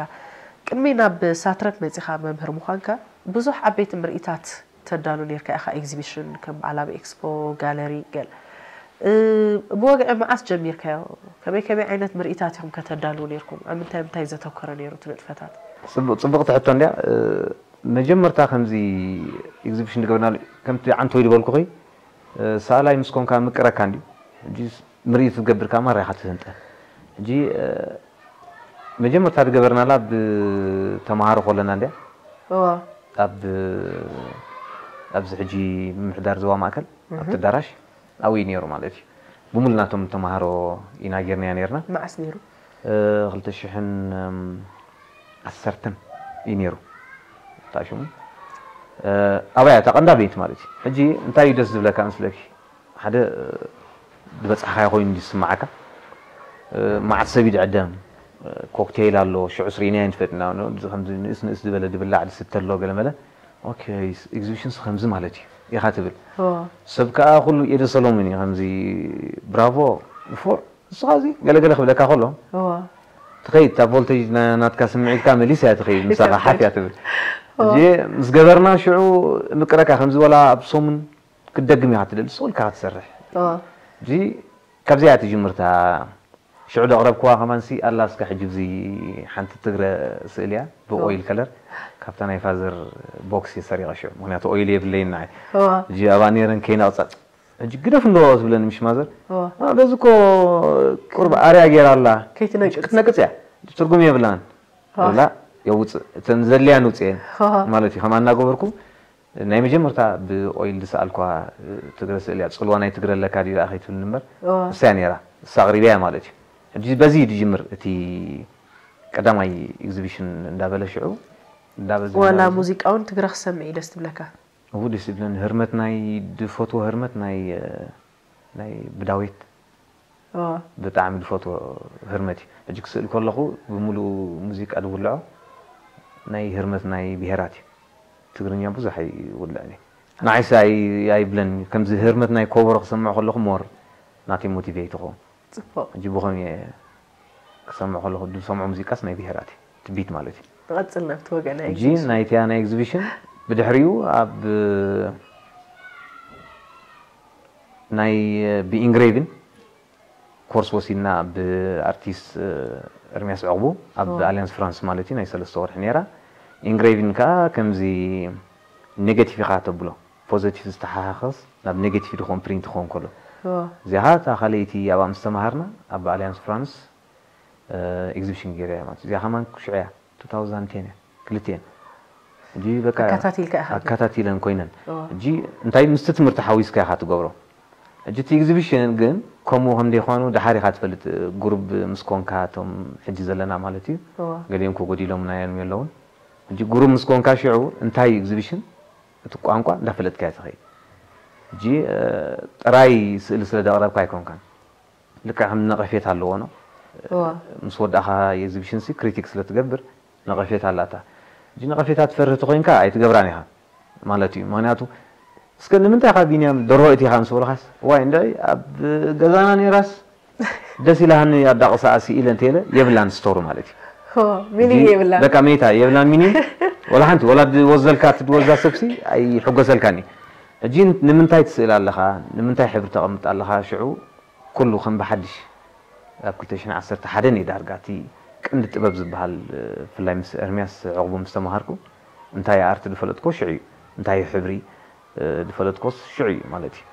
ቅድሚ ናብ ሳትረፕ መጺኻ መምህር ምዃንካ ብዙሕ ዓበይቲ ምርኢታት ተዳሉ ኔርካ ኢኻ። ኤግዚቢሽን ከም በዓል ኣብ ኤክስፖ፣ ጋለሪ፣ ገል ብወግዒ መዓስ ጀሚርካዮ? ከመይ ከመይ ዓይነት ምርኢታት ኢኹም ከተዳልዉ ኔርኩም? ኣብ ምንታይ ምንታይ ዘተኮረ ኔሩ እቲ ንጥፈታት? ጽቡቕ ጽቡቕቲ ሕቶ እንድያ። መጀመርታ ከምዚ ኤግዚቢሽን ዝገበርናሉ ከምቲ ዓንቶይ ዝበልኩኺ ሰኣላይ ምስ ኮንካ ምቅረካ እንድዩ። ሕጂ ምርኢት ዝገብር ከኣ ማራ ኢኻ ትህንጠ። ሕጂ መጀመርታ ዝገበርናላ ብተምሃሮ ከለና እንድያ። እዋ ኣብ ኣብዚ ሕጂ ምምሕዳር ዞባ ማእከል ኣብቲ ኣዳራሽ ኣብኡ እዩ ነይሩ ማለት እዩ። ብምሉእ ናቶም ተምሃሮ ኢና ጌርናዮ ነይርና። መዓስ ነይሩ? ክልተ ሽሕን ዓሰርተን እዩ ነይሩ። እታ ሽሙ ኣባያ እታ ቀንዳመይቲ ማለት እዩ። ሕጂ እንታይ እዩ ደስ ዝብለካ መስለኪ? ሓደ ዝበጻሕካዮ ኮይኑ ዝስምዓካ፣ መዓት ሰብ ይድዕደም፣ ኮክቴል ኣሎ፣ ሽዑ ስሪናዮ ንፈጥና፣ ከምዚ ንእስ ንእስ ዝበለ ድብላዕ ድስተ ኣሎ ገለ መለ። ኦኬ፣ ኤግዚቢሽንስ ከምዚ ማለት እዩ ኢኻ ትብል። ሰብ ከኣ ኩሉ ኢደ ሰሎሞን እዩ ከምዚ ብራቮ ንፉዕ ንስኻ እዚ ገለገለ ክብለካ ከሎ ትኸይድ እታ ቮልቴጅ ናትካ ስምዒትካ መሊሳ እያ ትኸይድ ምሳኻ ሓፍ እያ ትብል። እዚ ምስ ገበርና ሽዑ ምቅረካ ከምዚ ወላ ኣብ ሰሙን ክትደግም ኢኻ ትደሊ ስቕ ኢልካ ክትሰርሕ። እዚ ካብዚኣ እያ ትጅምር እታ ሽዑ ዘቕረብክዋ ከማን ሲ ኣላ እስከ ሕጂ እዚ ሓንቲ ትግረ ስእሊ እያ ብኦይል ከለር ካብታ ናይ ፋዘር ቦክስ እየ ሰሪቐ ሽዑ ምክንያቱ ኦይል የብለይን ንዓይ። ሕጂ ኣብኣ ነይረን ከይነቕጸ ሕጂ ግደፍ እንዶ ትብለኒ ምሽ ማዘር። በዚ እኮ ቁርብ ኣርያ ገይራ ኣላ። ክትነቅጽ እያ ትርጉም የብላን። ብላ የውፅእ እተን ዘድልያን ውፅኤን ማለት እዩ። ከምኣ እናገበርኩ ናይ መጀመርታ ብኦይል ዝሰኣልኳ ትግረ ስእሊ እያ። ፅልዋ ናይ ትግረ ኣለካ ድዩ ደኣ ከይትብልኒ እምበር ንሳ እያ ነይራ። ንሳ ኣቕሪበያ ማለት እዩ። ሕጂ በዚ እዩ ዝጅምር እቲ ቀዳማይ ኤግዚቢሽን እንዳበለ ሽዑ እንዳበዚ ዋላ እንዳበዚ ሙዚቃ እውን ትግረ ክሰምዕ እዩ ደስ ትብለካ? እሁ ደስ ይብለኒ። ህርመት ናይ ድፈትዎ ህርመት ናይ፣ እ፣ ናይ ብዳዊት እዎ። ብጣዕሚ ድፈትዎ ህርመት እዩ። ሕጂ ክስእል ከለኹ ብምሉእ ሙዚቃ ድውልዖ ናይ ህርመት ናይ ብሄራት እዩ። ትግርኛ ብዙሕ ኣይውልዕን እዩ። ንዓይስ ኣይ-፣ ኣይብለኒ። ከምዚ ህርመት ናይ ኮቦሮ ክሰምዖ ከለኹ ሞር ናተይ ሞቲቬት ይኸውን። ጽቡቕ። ሕጂ ብኸም እየ ክሰምዖ ከለኹ፣ ዝሰምዖ ሙዚቃስ ናይ ብሄራት እዩ። እቲ ቢት ማለት እዩ። ንቐጽል ናብቲ ወገን ናይ ሕጂ ኤግዚቢሽን። ናይቲያ ናይ ኤግዚቢሽን ብድሕሪኡ ኣብ ናይ ብኢንግሬቪን ኮርስ ወሲድና ብኣርቲስት ኤርሚያስ ዕቑቡ ኣብ ኦ። ኣሊያንስ ፍራንስ ማለት እዩ። ናይ ሰለስተ ወርሒ ነይራ። ኢንግሬቪን ከኣ ከምዚ ኔጌቲቭ ኢኻ ተብሎ። ፖዘቲቭ ዝተሓኻኸስ ናብ ኔጌቲቭ ድኾን ፕሪንት ክኾን ከሎ። እዎ። እዚኣ እታ ካልኣይቲ ኣብኣ ምስ ተማሃርና ኣብ ኣሊያንስ ፍራንስ፣ እ፣ ኤግዚቢሽን ገይረ እያ ማለት እዩ። እዚኣ ከማን ክሽዑ እያ፣ ቱ ታውዘንድ ቴን እያ፣ ክልቲኤን። ሕጂ በቃ ኣከታቲልካ ኢኻ ግን? ኣከታቲለን ኮይነን። እዎ። ሕጂ እንታይ ምስቲ ትምህርቲ ሓዊስካ ኢኻ ትገብሮ። ሕጂ እቲ ኤግዚቢሽን ግን ከምኡ ከም ዘይኮኑ ድሓር ኢኻ ትፈልጥ፣ ጉሩብ ምስ ኮንካ እቶም ሕጂ ዘለና ማለት እዩ። እዎ። ገሊኦም እኮ ጎዲሎምና እዮም የለውን። ሕጂ ጉሩብ ምስ ኮንካ ሽዑ እንታይ እዩ ኤግዚቢሽን? እቲ ቋንቋ እንዳፈለጥካዮ ትኸይድ። ሕጂ፣ እ፣ ጥራይ ስእሊ ስለ ዘቕረብካ ኣይኮንካን። ልክዕ ከም ነቐፌታ ኣለዎ ነው። እዋ። ምስ ወዳእኻ ኤግዚቢሽን ሲ ክሪቲክ ስለ ትገብር ነቐፌታ ኣላታ። ሕጂ ነቐፌታ ትፈርህ ተኾይንካ ኣይትገብራን ኢኻ ማለት እዩ። ምኽንያቱ እስከ ንምንታይ ኢኻ ቢንያም ደርሆ እቲኻ ምስ በሉኻስ፣ ዋይ እንድዒ ኣብ ገዛና ነይራስ ደስ ኢላሃኒ ኣዳቕሳኣ ስኢለ እንተኢለ የብላን ስቶሪ ማለት እዩ። ሆ፣ ሚኒንግ ሕጂ የብላን። በቃ ሜታ የብላን ሚኒንግ። ወላ ሓንቲ፣ ወላ ድወዘልካ ትድወዛ ሰብሲ ኣይሕጎሰልካን እዩ። ሕጂ ንምንታይ ትስእል ኣለኻ? ንምንታይ ሕብሪ ተቐምጥ ኣለኻ? ሽዑ ኩሉ ከም ብሓድሽ ኣብ ክልተ ሽሕን ዓሰርተ ሓደን እዩ ዳርጋ እቲ ቀንዲ ጥበብ ዝበሃል፣ ብፍላይ ምስ ኤርምያስ ዕቑቡ ምስ ተመሃርኩ፣ እንታይ ኣርት ዝፈለጥኮ ሽዑ እዩ። እንታይ ሕብሪ፣ እ፣ ዝፈለጥኮስ ሽዑ እዩ ማለት እዩ።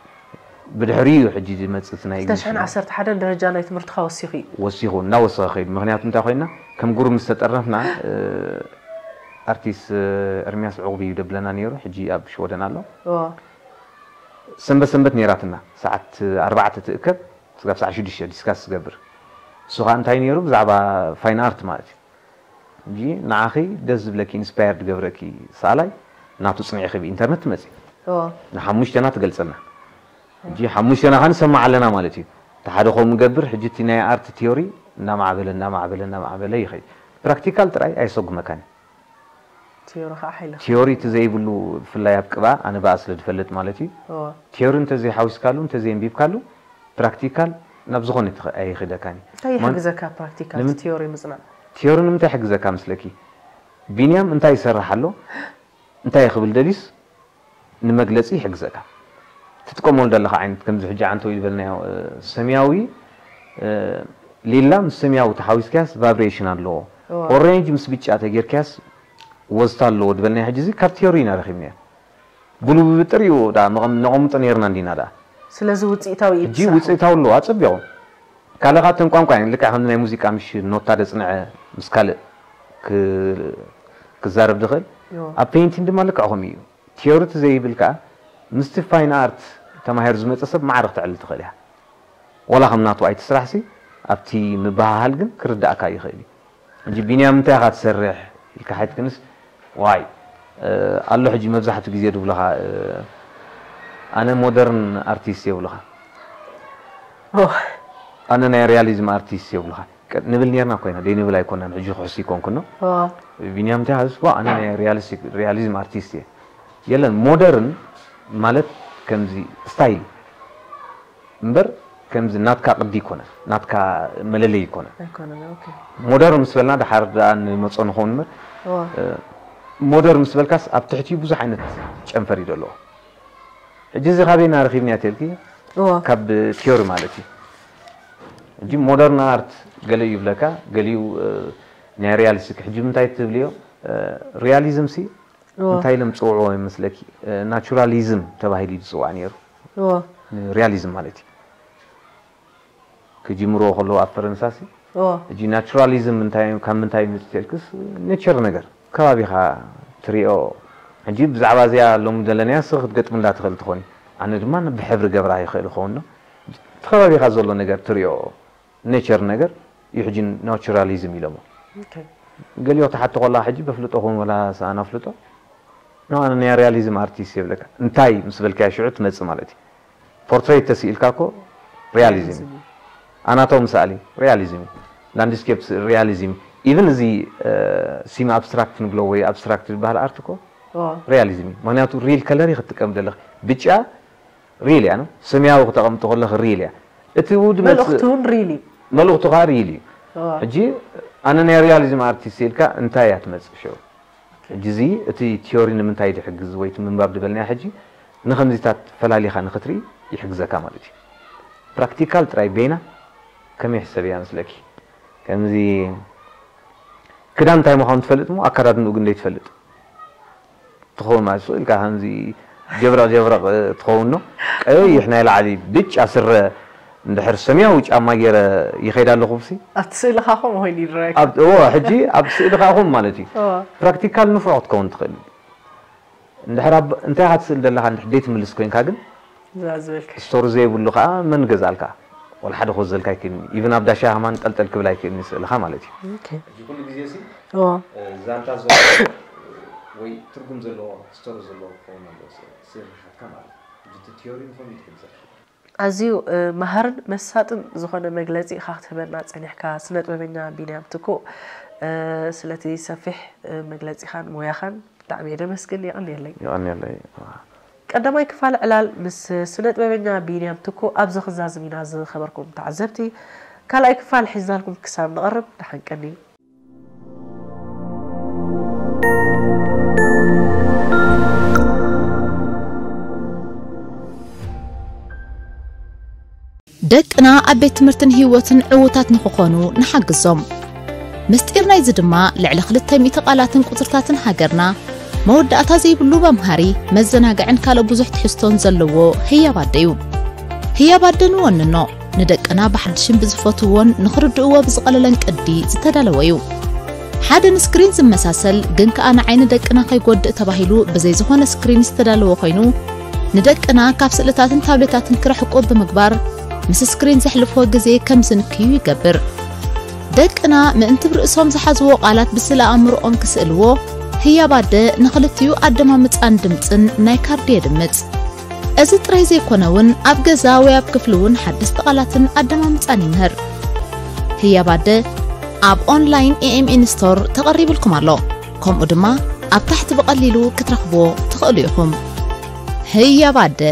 ብድሕሪኡ እዩ ሕጂ ዝመጽእ እቲ ናይ ክልተ ሽሕን ዓሰርተ ሓደን ደረጃ ናይ ትምህርትኻ ወሲኹ እዩ። ወሲኹ፣ እናወሰኸ ከይዱ። ምኽንያቱ እንታይ ኮይንና፣ ከም ጉሩብ ምስ ተጠርነፍና፣ እ፣ ኣርቲስት፣ እ፣ ኤርምያስ ዕቑብ እዩ ደብለና ነይሩ፣ ሕጂ ኣብ ሽወደን ኣሎ። እዎ። ሰንበት ሰንበት ነይራትና፣ ሰዓት ኣርባዕተ ትእከብ፣ ስጋብ ሰዓት ሽዱሽተ ዲስካስ ዝገብር። እሱ ኸኣ እንታይ ነይሩ፣ ብዛዕባ ፋይን ኣርት ማለት እዩ። ሕጂ ንዓኺ ደስ ዝብለኪ ኢንስፓየር ዝገብረኪ ሰኣላይ ናቱ ጽንዒኺ ብኢንተርነት ትመጺ። እዎ። ንሓሙሽተና ትገልጸልና። ሕጂ ሓሙሽተና ኸኣ ንሰማዕ ኣለና ማለት እዩ። እቲ ሓደ ከምኡ ገብር፣ ሕጂ እቲ ናይ ኣርት ቲዮሪ እናማዕበለ፣ እናማዕበለ፣ እናማዕበለ ይኸይድ። ፕራክቲካል ጥራይ ኣየሰጉመካን እዩ። ቲዮሪ ኸዓ ሓይሊ። ቲዮሪ እቲ ዘይብሉ፣ ብፍላይ ኣብ ቅብኣ፣ ኣነ ብኣ ስለ ዝፈልጥ ማለት እዩ። እዎ። ቲዮሪ እንተዘይሓዊስካሉ፣ እንተዘየንቢብካሉ፣ ፕራክቲካል ናብ ዝኾነ ትኸ-፣ ኣይኽደካን እዩ። እንታይ ማን-፣ ይሕግዘካ ፕራክቲካል ንምን-፣ ቲዮሪ ምጽናዕ? ቲዮሪ ንምንታይ ይሕግዘካ መስለኪ? ቢንያም እንታይ ይሰርሕ ኣሎ? እንታይ ክብል ደልዩስ ንመግለጺ ይሕግዘካ። ትጥቀመሉ ዘለኻ ዓይነት ከምዚ ሕጂ ዓንተው ዝበልናዮ፣ እ፣ ሰማያዊ፣ እ፣ ሊላ ምስ ሰማያዊ ተሓዊስካያስ ቫብሬሽን ኣለዎ። እዎ። ኦሬንጅ ምስ ብጫ ተጌርካያስ ወዝታ ኣለዎ ዝበልናዮ ሕጂ እዚ ካብ ቲዮሪ ኢና ረኺብናዮ። ግሉብብጥር እዩ ዳ መቐም-፣ ነቐምጦ ነይርና እንዲና ዳ። ስለዚ ውጽኢታዊ እዩ ሕጂ ትሰርሖ። ውጽኢታዊ ኣለዎ፣ ኣጸቢቑ። ካልእ ካብተን ቋንቋ እየን፣ ልክዕ ከምዚ ናይ ሙዚቃ ምሽ ኖታ ደጽንዐ ምስ ካልእ ክ-፣ ክዛረብ ዝኽእል። እዎ። ኣብ ፔይንቲንግ ድማ ልክዕ ከምኡ እዩ። ቲዮሪ እቲ ዘይብል ከኣ ምስቲ ፋይን ኣርት ተማሂሩ ዝመጸ ሰብ ማዕረ ክትዕልል ትኽእል እያ። ወላ ከም ናቱ ኣይትስራሕሲ፣ ኣብቲ ምብህሃል ግን ክርድኣካ ይኽእል እዩ። ሕጂ ቢንያም እንታይ ኢኻ ትሰርሕ ኢልካ ሓትክንስ፣ ዋይ፣ እ፣ ኣሎ ሕጂ መብዛሕትኡ ግዜ ድብሉኻ፣ እ፣ ኣነ ሞደርን ኣርቲስት እየ ይብሉኻ። ኦ። ኣነ ናይ ሪያሊዝም ኣርቲስት እየ ይብሉኻ። ቀ-፣ ንብል ኔርና ኮይና፣ ደይ ንብል ኣይኮናን፣ ሕጂ ክሕሱ ይኮንኩ ኖ። ኦ። ቢንያም እንታይ ኢኻ ትብልስ፣ ዋ፣ ኣነ ናይ ሪያሊስቲክ፣ ሪያሊዝም ኣርቲስት እየ። የለን፣ ሞደርን ማለት ከምዚ ስታይል እምበር ከምዚ ናትካ ቅዲ ይኮነ፣ ናትካ መለለይ ይኮነ። ኣይኮነን፣ ኦኬ። ሞደርን ምስ በልና ደሓር ደኣ ንመጾ ንኸውን እምበር፣ እዋ። እ፣ ሞደርን ምስ በልካስ ኣብ ትሕቲኡ ብዙሕ ዓይነት ጨንፈር እዩ ዘለዎ። ሕጂ እዚ ካበይና ረኺብንያ ተልኪ? እዋ። ካብ ቲዮሪ ማለት እዩ። ሕጂ ሞደርን ኣርት ገለ እዩ ይብለካ፣ ገሊኡ፣ እ፣ ናይ ሪያሊስቲክ። ሕጂ ምንታይ ትብልዮ? እ፣ ሪያሊዝም ሲ እዋ። እንታይ ኢሎም ጽውዕዎ ይመስለኪ? እ፣ ናቹራሊዝም ተባሂሉ እዩ ዝጽዋዕ ነይሩ። እዋ። ሪያሊዝም ማለት እዩ። ክጅምርዎ ከለዉ ኣብ ፈረንሳሲ፣ እዋ። ሕጂ ናቹራሊዝም እንታይ፣ ካብ ምንታይ ይመጽእ ተልክስ፣ ኔቸር ነገር፣ ከባቢኻ ትሪኦ። ሕጂ ብዛዕባ እዚኣ ሎሚ ዘለናያ ንስኺ ክትገጥምላ ትኽእል ትኾኒ። ኣነ ድማ ብሕብሪ ገብራ ይኽእል እኸውን ዶ? እቲ ከባቢኻ ዘሎ ነገር ትሪኦ፣ ኔቸር ነገር እዩ ሕጂ ናቹራሊዝም ኢሎሞ። ኦኬ። ገሊኦ ትሓቶ ከለኻ ሕጂ በፍልጦ ኹን ወላ ሰኣን ኣፍልጦ፣ ኖ ኣነ ናይ ሪያሊዝም ኣርቲስት የብለካ እንታይ ምስ በልካዮ ሽዑ ትመጽእ ማለት እዩ። ፖርትሬት ተስኢልካ እኮ ሪያሊዝም እዩ። ኣናቶም ስኣሊ ሪያሊዝም እዩ። ላንድስኬፕ ሪያሊዝም እዩ። ኢቭን እዚ ሲም ኣብስትራክት ንብሎ ወይ ኣብስትራክት ዝበሃል ኣርት እኮ ሪያሊዝም እዩ። ምክንያቱ ሪል ከለር እዩ ክትጥቀም ዘለኽ። ብጫ ሪል እያ ነው ሰማያዊ ክተቐምጦ ከለኽ ሪል እያ። እቲ ውድ መጽ- መልእኽቱ እውን ሪል እዩ። መልእኽቱ ከዓ ሪል እዩ። ሕጂ ኣነ ናይ ሪያሊዝም ኣርቲስት ኢልካ እንታይ እያ ትመጽእ ሽዑ? ሕጂ እዚ እቲ ቲዮሪ ንምንታይ ድሕግዝ ወይ እቲ ምንባብ ዝበልናዮ ሕጂ ንኸምዚታት ፈላሊኻ ንኽትርኢ ይሕግዘካ ማለት እዩ። ፕራክቲካል ጥራይ ቤና ከመይ ሕሰብ እያ መስለኪ? ከምዚ ክዳን እንታይ ምዃኑ ትፈልጥ እሞ ኣከዳድንኡ ግን ዘይትፈልጥ ትኸውን ማለት ስቕ ኢልካ ከምዚ ጀብረቕ ጀብረቕ ትኸውን ኖ ቀይሕ ናይ ላዕሊ ብጫ ስረ እንድሕር ሰማያዊ ጫማ ገይረ ይኸይድ ኣለኹ ብሲ ኣብቲ ስእልኻ ከምኡ ኮይኑ ይረኣየካ ኣብ እዎ ሕጂ ኣብ ስእልኻ ኹም ማለት እዩ እዎ። ፕራክቲካል ንፉዕ ክትከውን ትኽእል እንድሕር ኣብ እንታይ ኢኻ ትስእል ዘለኻ እንድሕር ደይትምልስ ኮይንካ ግን እዛ ዝበልካ ስቶሪ ዘይብሉ ከዓ መን ገዝኣልካ ወላ ሓደ ክወዘልካ ኣይክእልን ኢቭን ኣብ ዳሻ ከማን ጠልጠል ክብል ኣይክእልን ስእልኻ ማለት እዩ ኦኬ። ሕጂ ኩሉ ግዜ ሲ እዎ። ዛንታ ዘለዎ ወይ ትርጉም ዘለዎ ስቶሪ ዘለዎ ክኸውን ኣለዎ ስእልኻትካ ማለት እዩ ሕጂ እቲ ቲዮሪ ንኸምኡ ይትሕግዘካ ኣዝዩ መሃርን መሳጥን ዝኾነ መግለጺ ኢኻ ክትህበና ጸኒሕካ ስነ ጥበበኛ ቢንያም ትኩእ ስለቲ ሰፊሕ መግለጺኻን ሞያኻን ብጣዕሚ እየ ደመስግን የቐንየለይ። የቐንየለይ። ቀዳማይ ክፋል ዕላል ምስ ስነ ጥበበኛ ቢንያም ትኩእ ኣብዚ ክዛዝም ኢና ዝኸበርኩም ተዓዘብቲ። ካልኣይ ክፋል ሒዝናልኩም ክሳብ ንቐርብ ደሓን ቀንዩ። ደቅና ኣብ ቤት ትምህርትን ህይወትን ዕዉታት ንኽኾኑ ንሓግዞም። ምስጢር ናይዚ ድማ ልዕሊ ክልተ ሚእቲ ቃላትን ቁጽርታትን ሃገርና መወዳእታ ዘይብሉ መምሃሪ፣ መዘናግዕን ካልእ ብዙሕ ትሕዝቶን ዘለዎ ህያብ ኣደ እዩ። ህያብ ኣደ ንወንኖ። ንደቅና ብሓድሽን ብዝፈትውዎን ንኽርድእዎ ብዝቐለለን ቅዲ ዝተዳለወ እዩ። ሓደ ንስክሪን ዝመሳሰል ግን ከኣ ንዓይኒ ደቅና ከይጎድእ ተባሂሉ ብዘይ ዝኾነ ስክሪን ዝተዳለወ ኮይኑ ንደቅና ካብ ስእልታትን ታብሌታትን ክርሕቁ ብምግባር ምስ ስክሪን ዘሕልፍዎ ግዜ ከም ዝንክዩ ይገብር። ደቅና ምእንቲ ብርእሶም ዝሓዝዎ ቃላት ብስእለ ኣእምሮኦም ክስእልዎ ህያብ ኣደ ንኽልቲኡ ኣደማምጻን ድምጽን ናይ ካርዲ የድምጽ። እዚ ጥራይ ዘይኮነ እውን ኣብ ገዛ ወይ ኣብ ክፍሊ እውን ሓደስቲ ቃላትን ኣደማምጻን ይምህር። ህያብ ኣደ ኣብ ኦንላይን ኤኤምኤን ስቶር ተቐሪብልኩም ኣሎ። ከምኡ ድማ ኣብ ታሕቲ ብቐሊሉ ክትረኽብዎ ትኽእሉ ኢኹም። ህያብ ኣደ።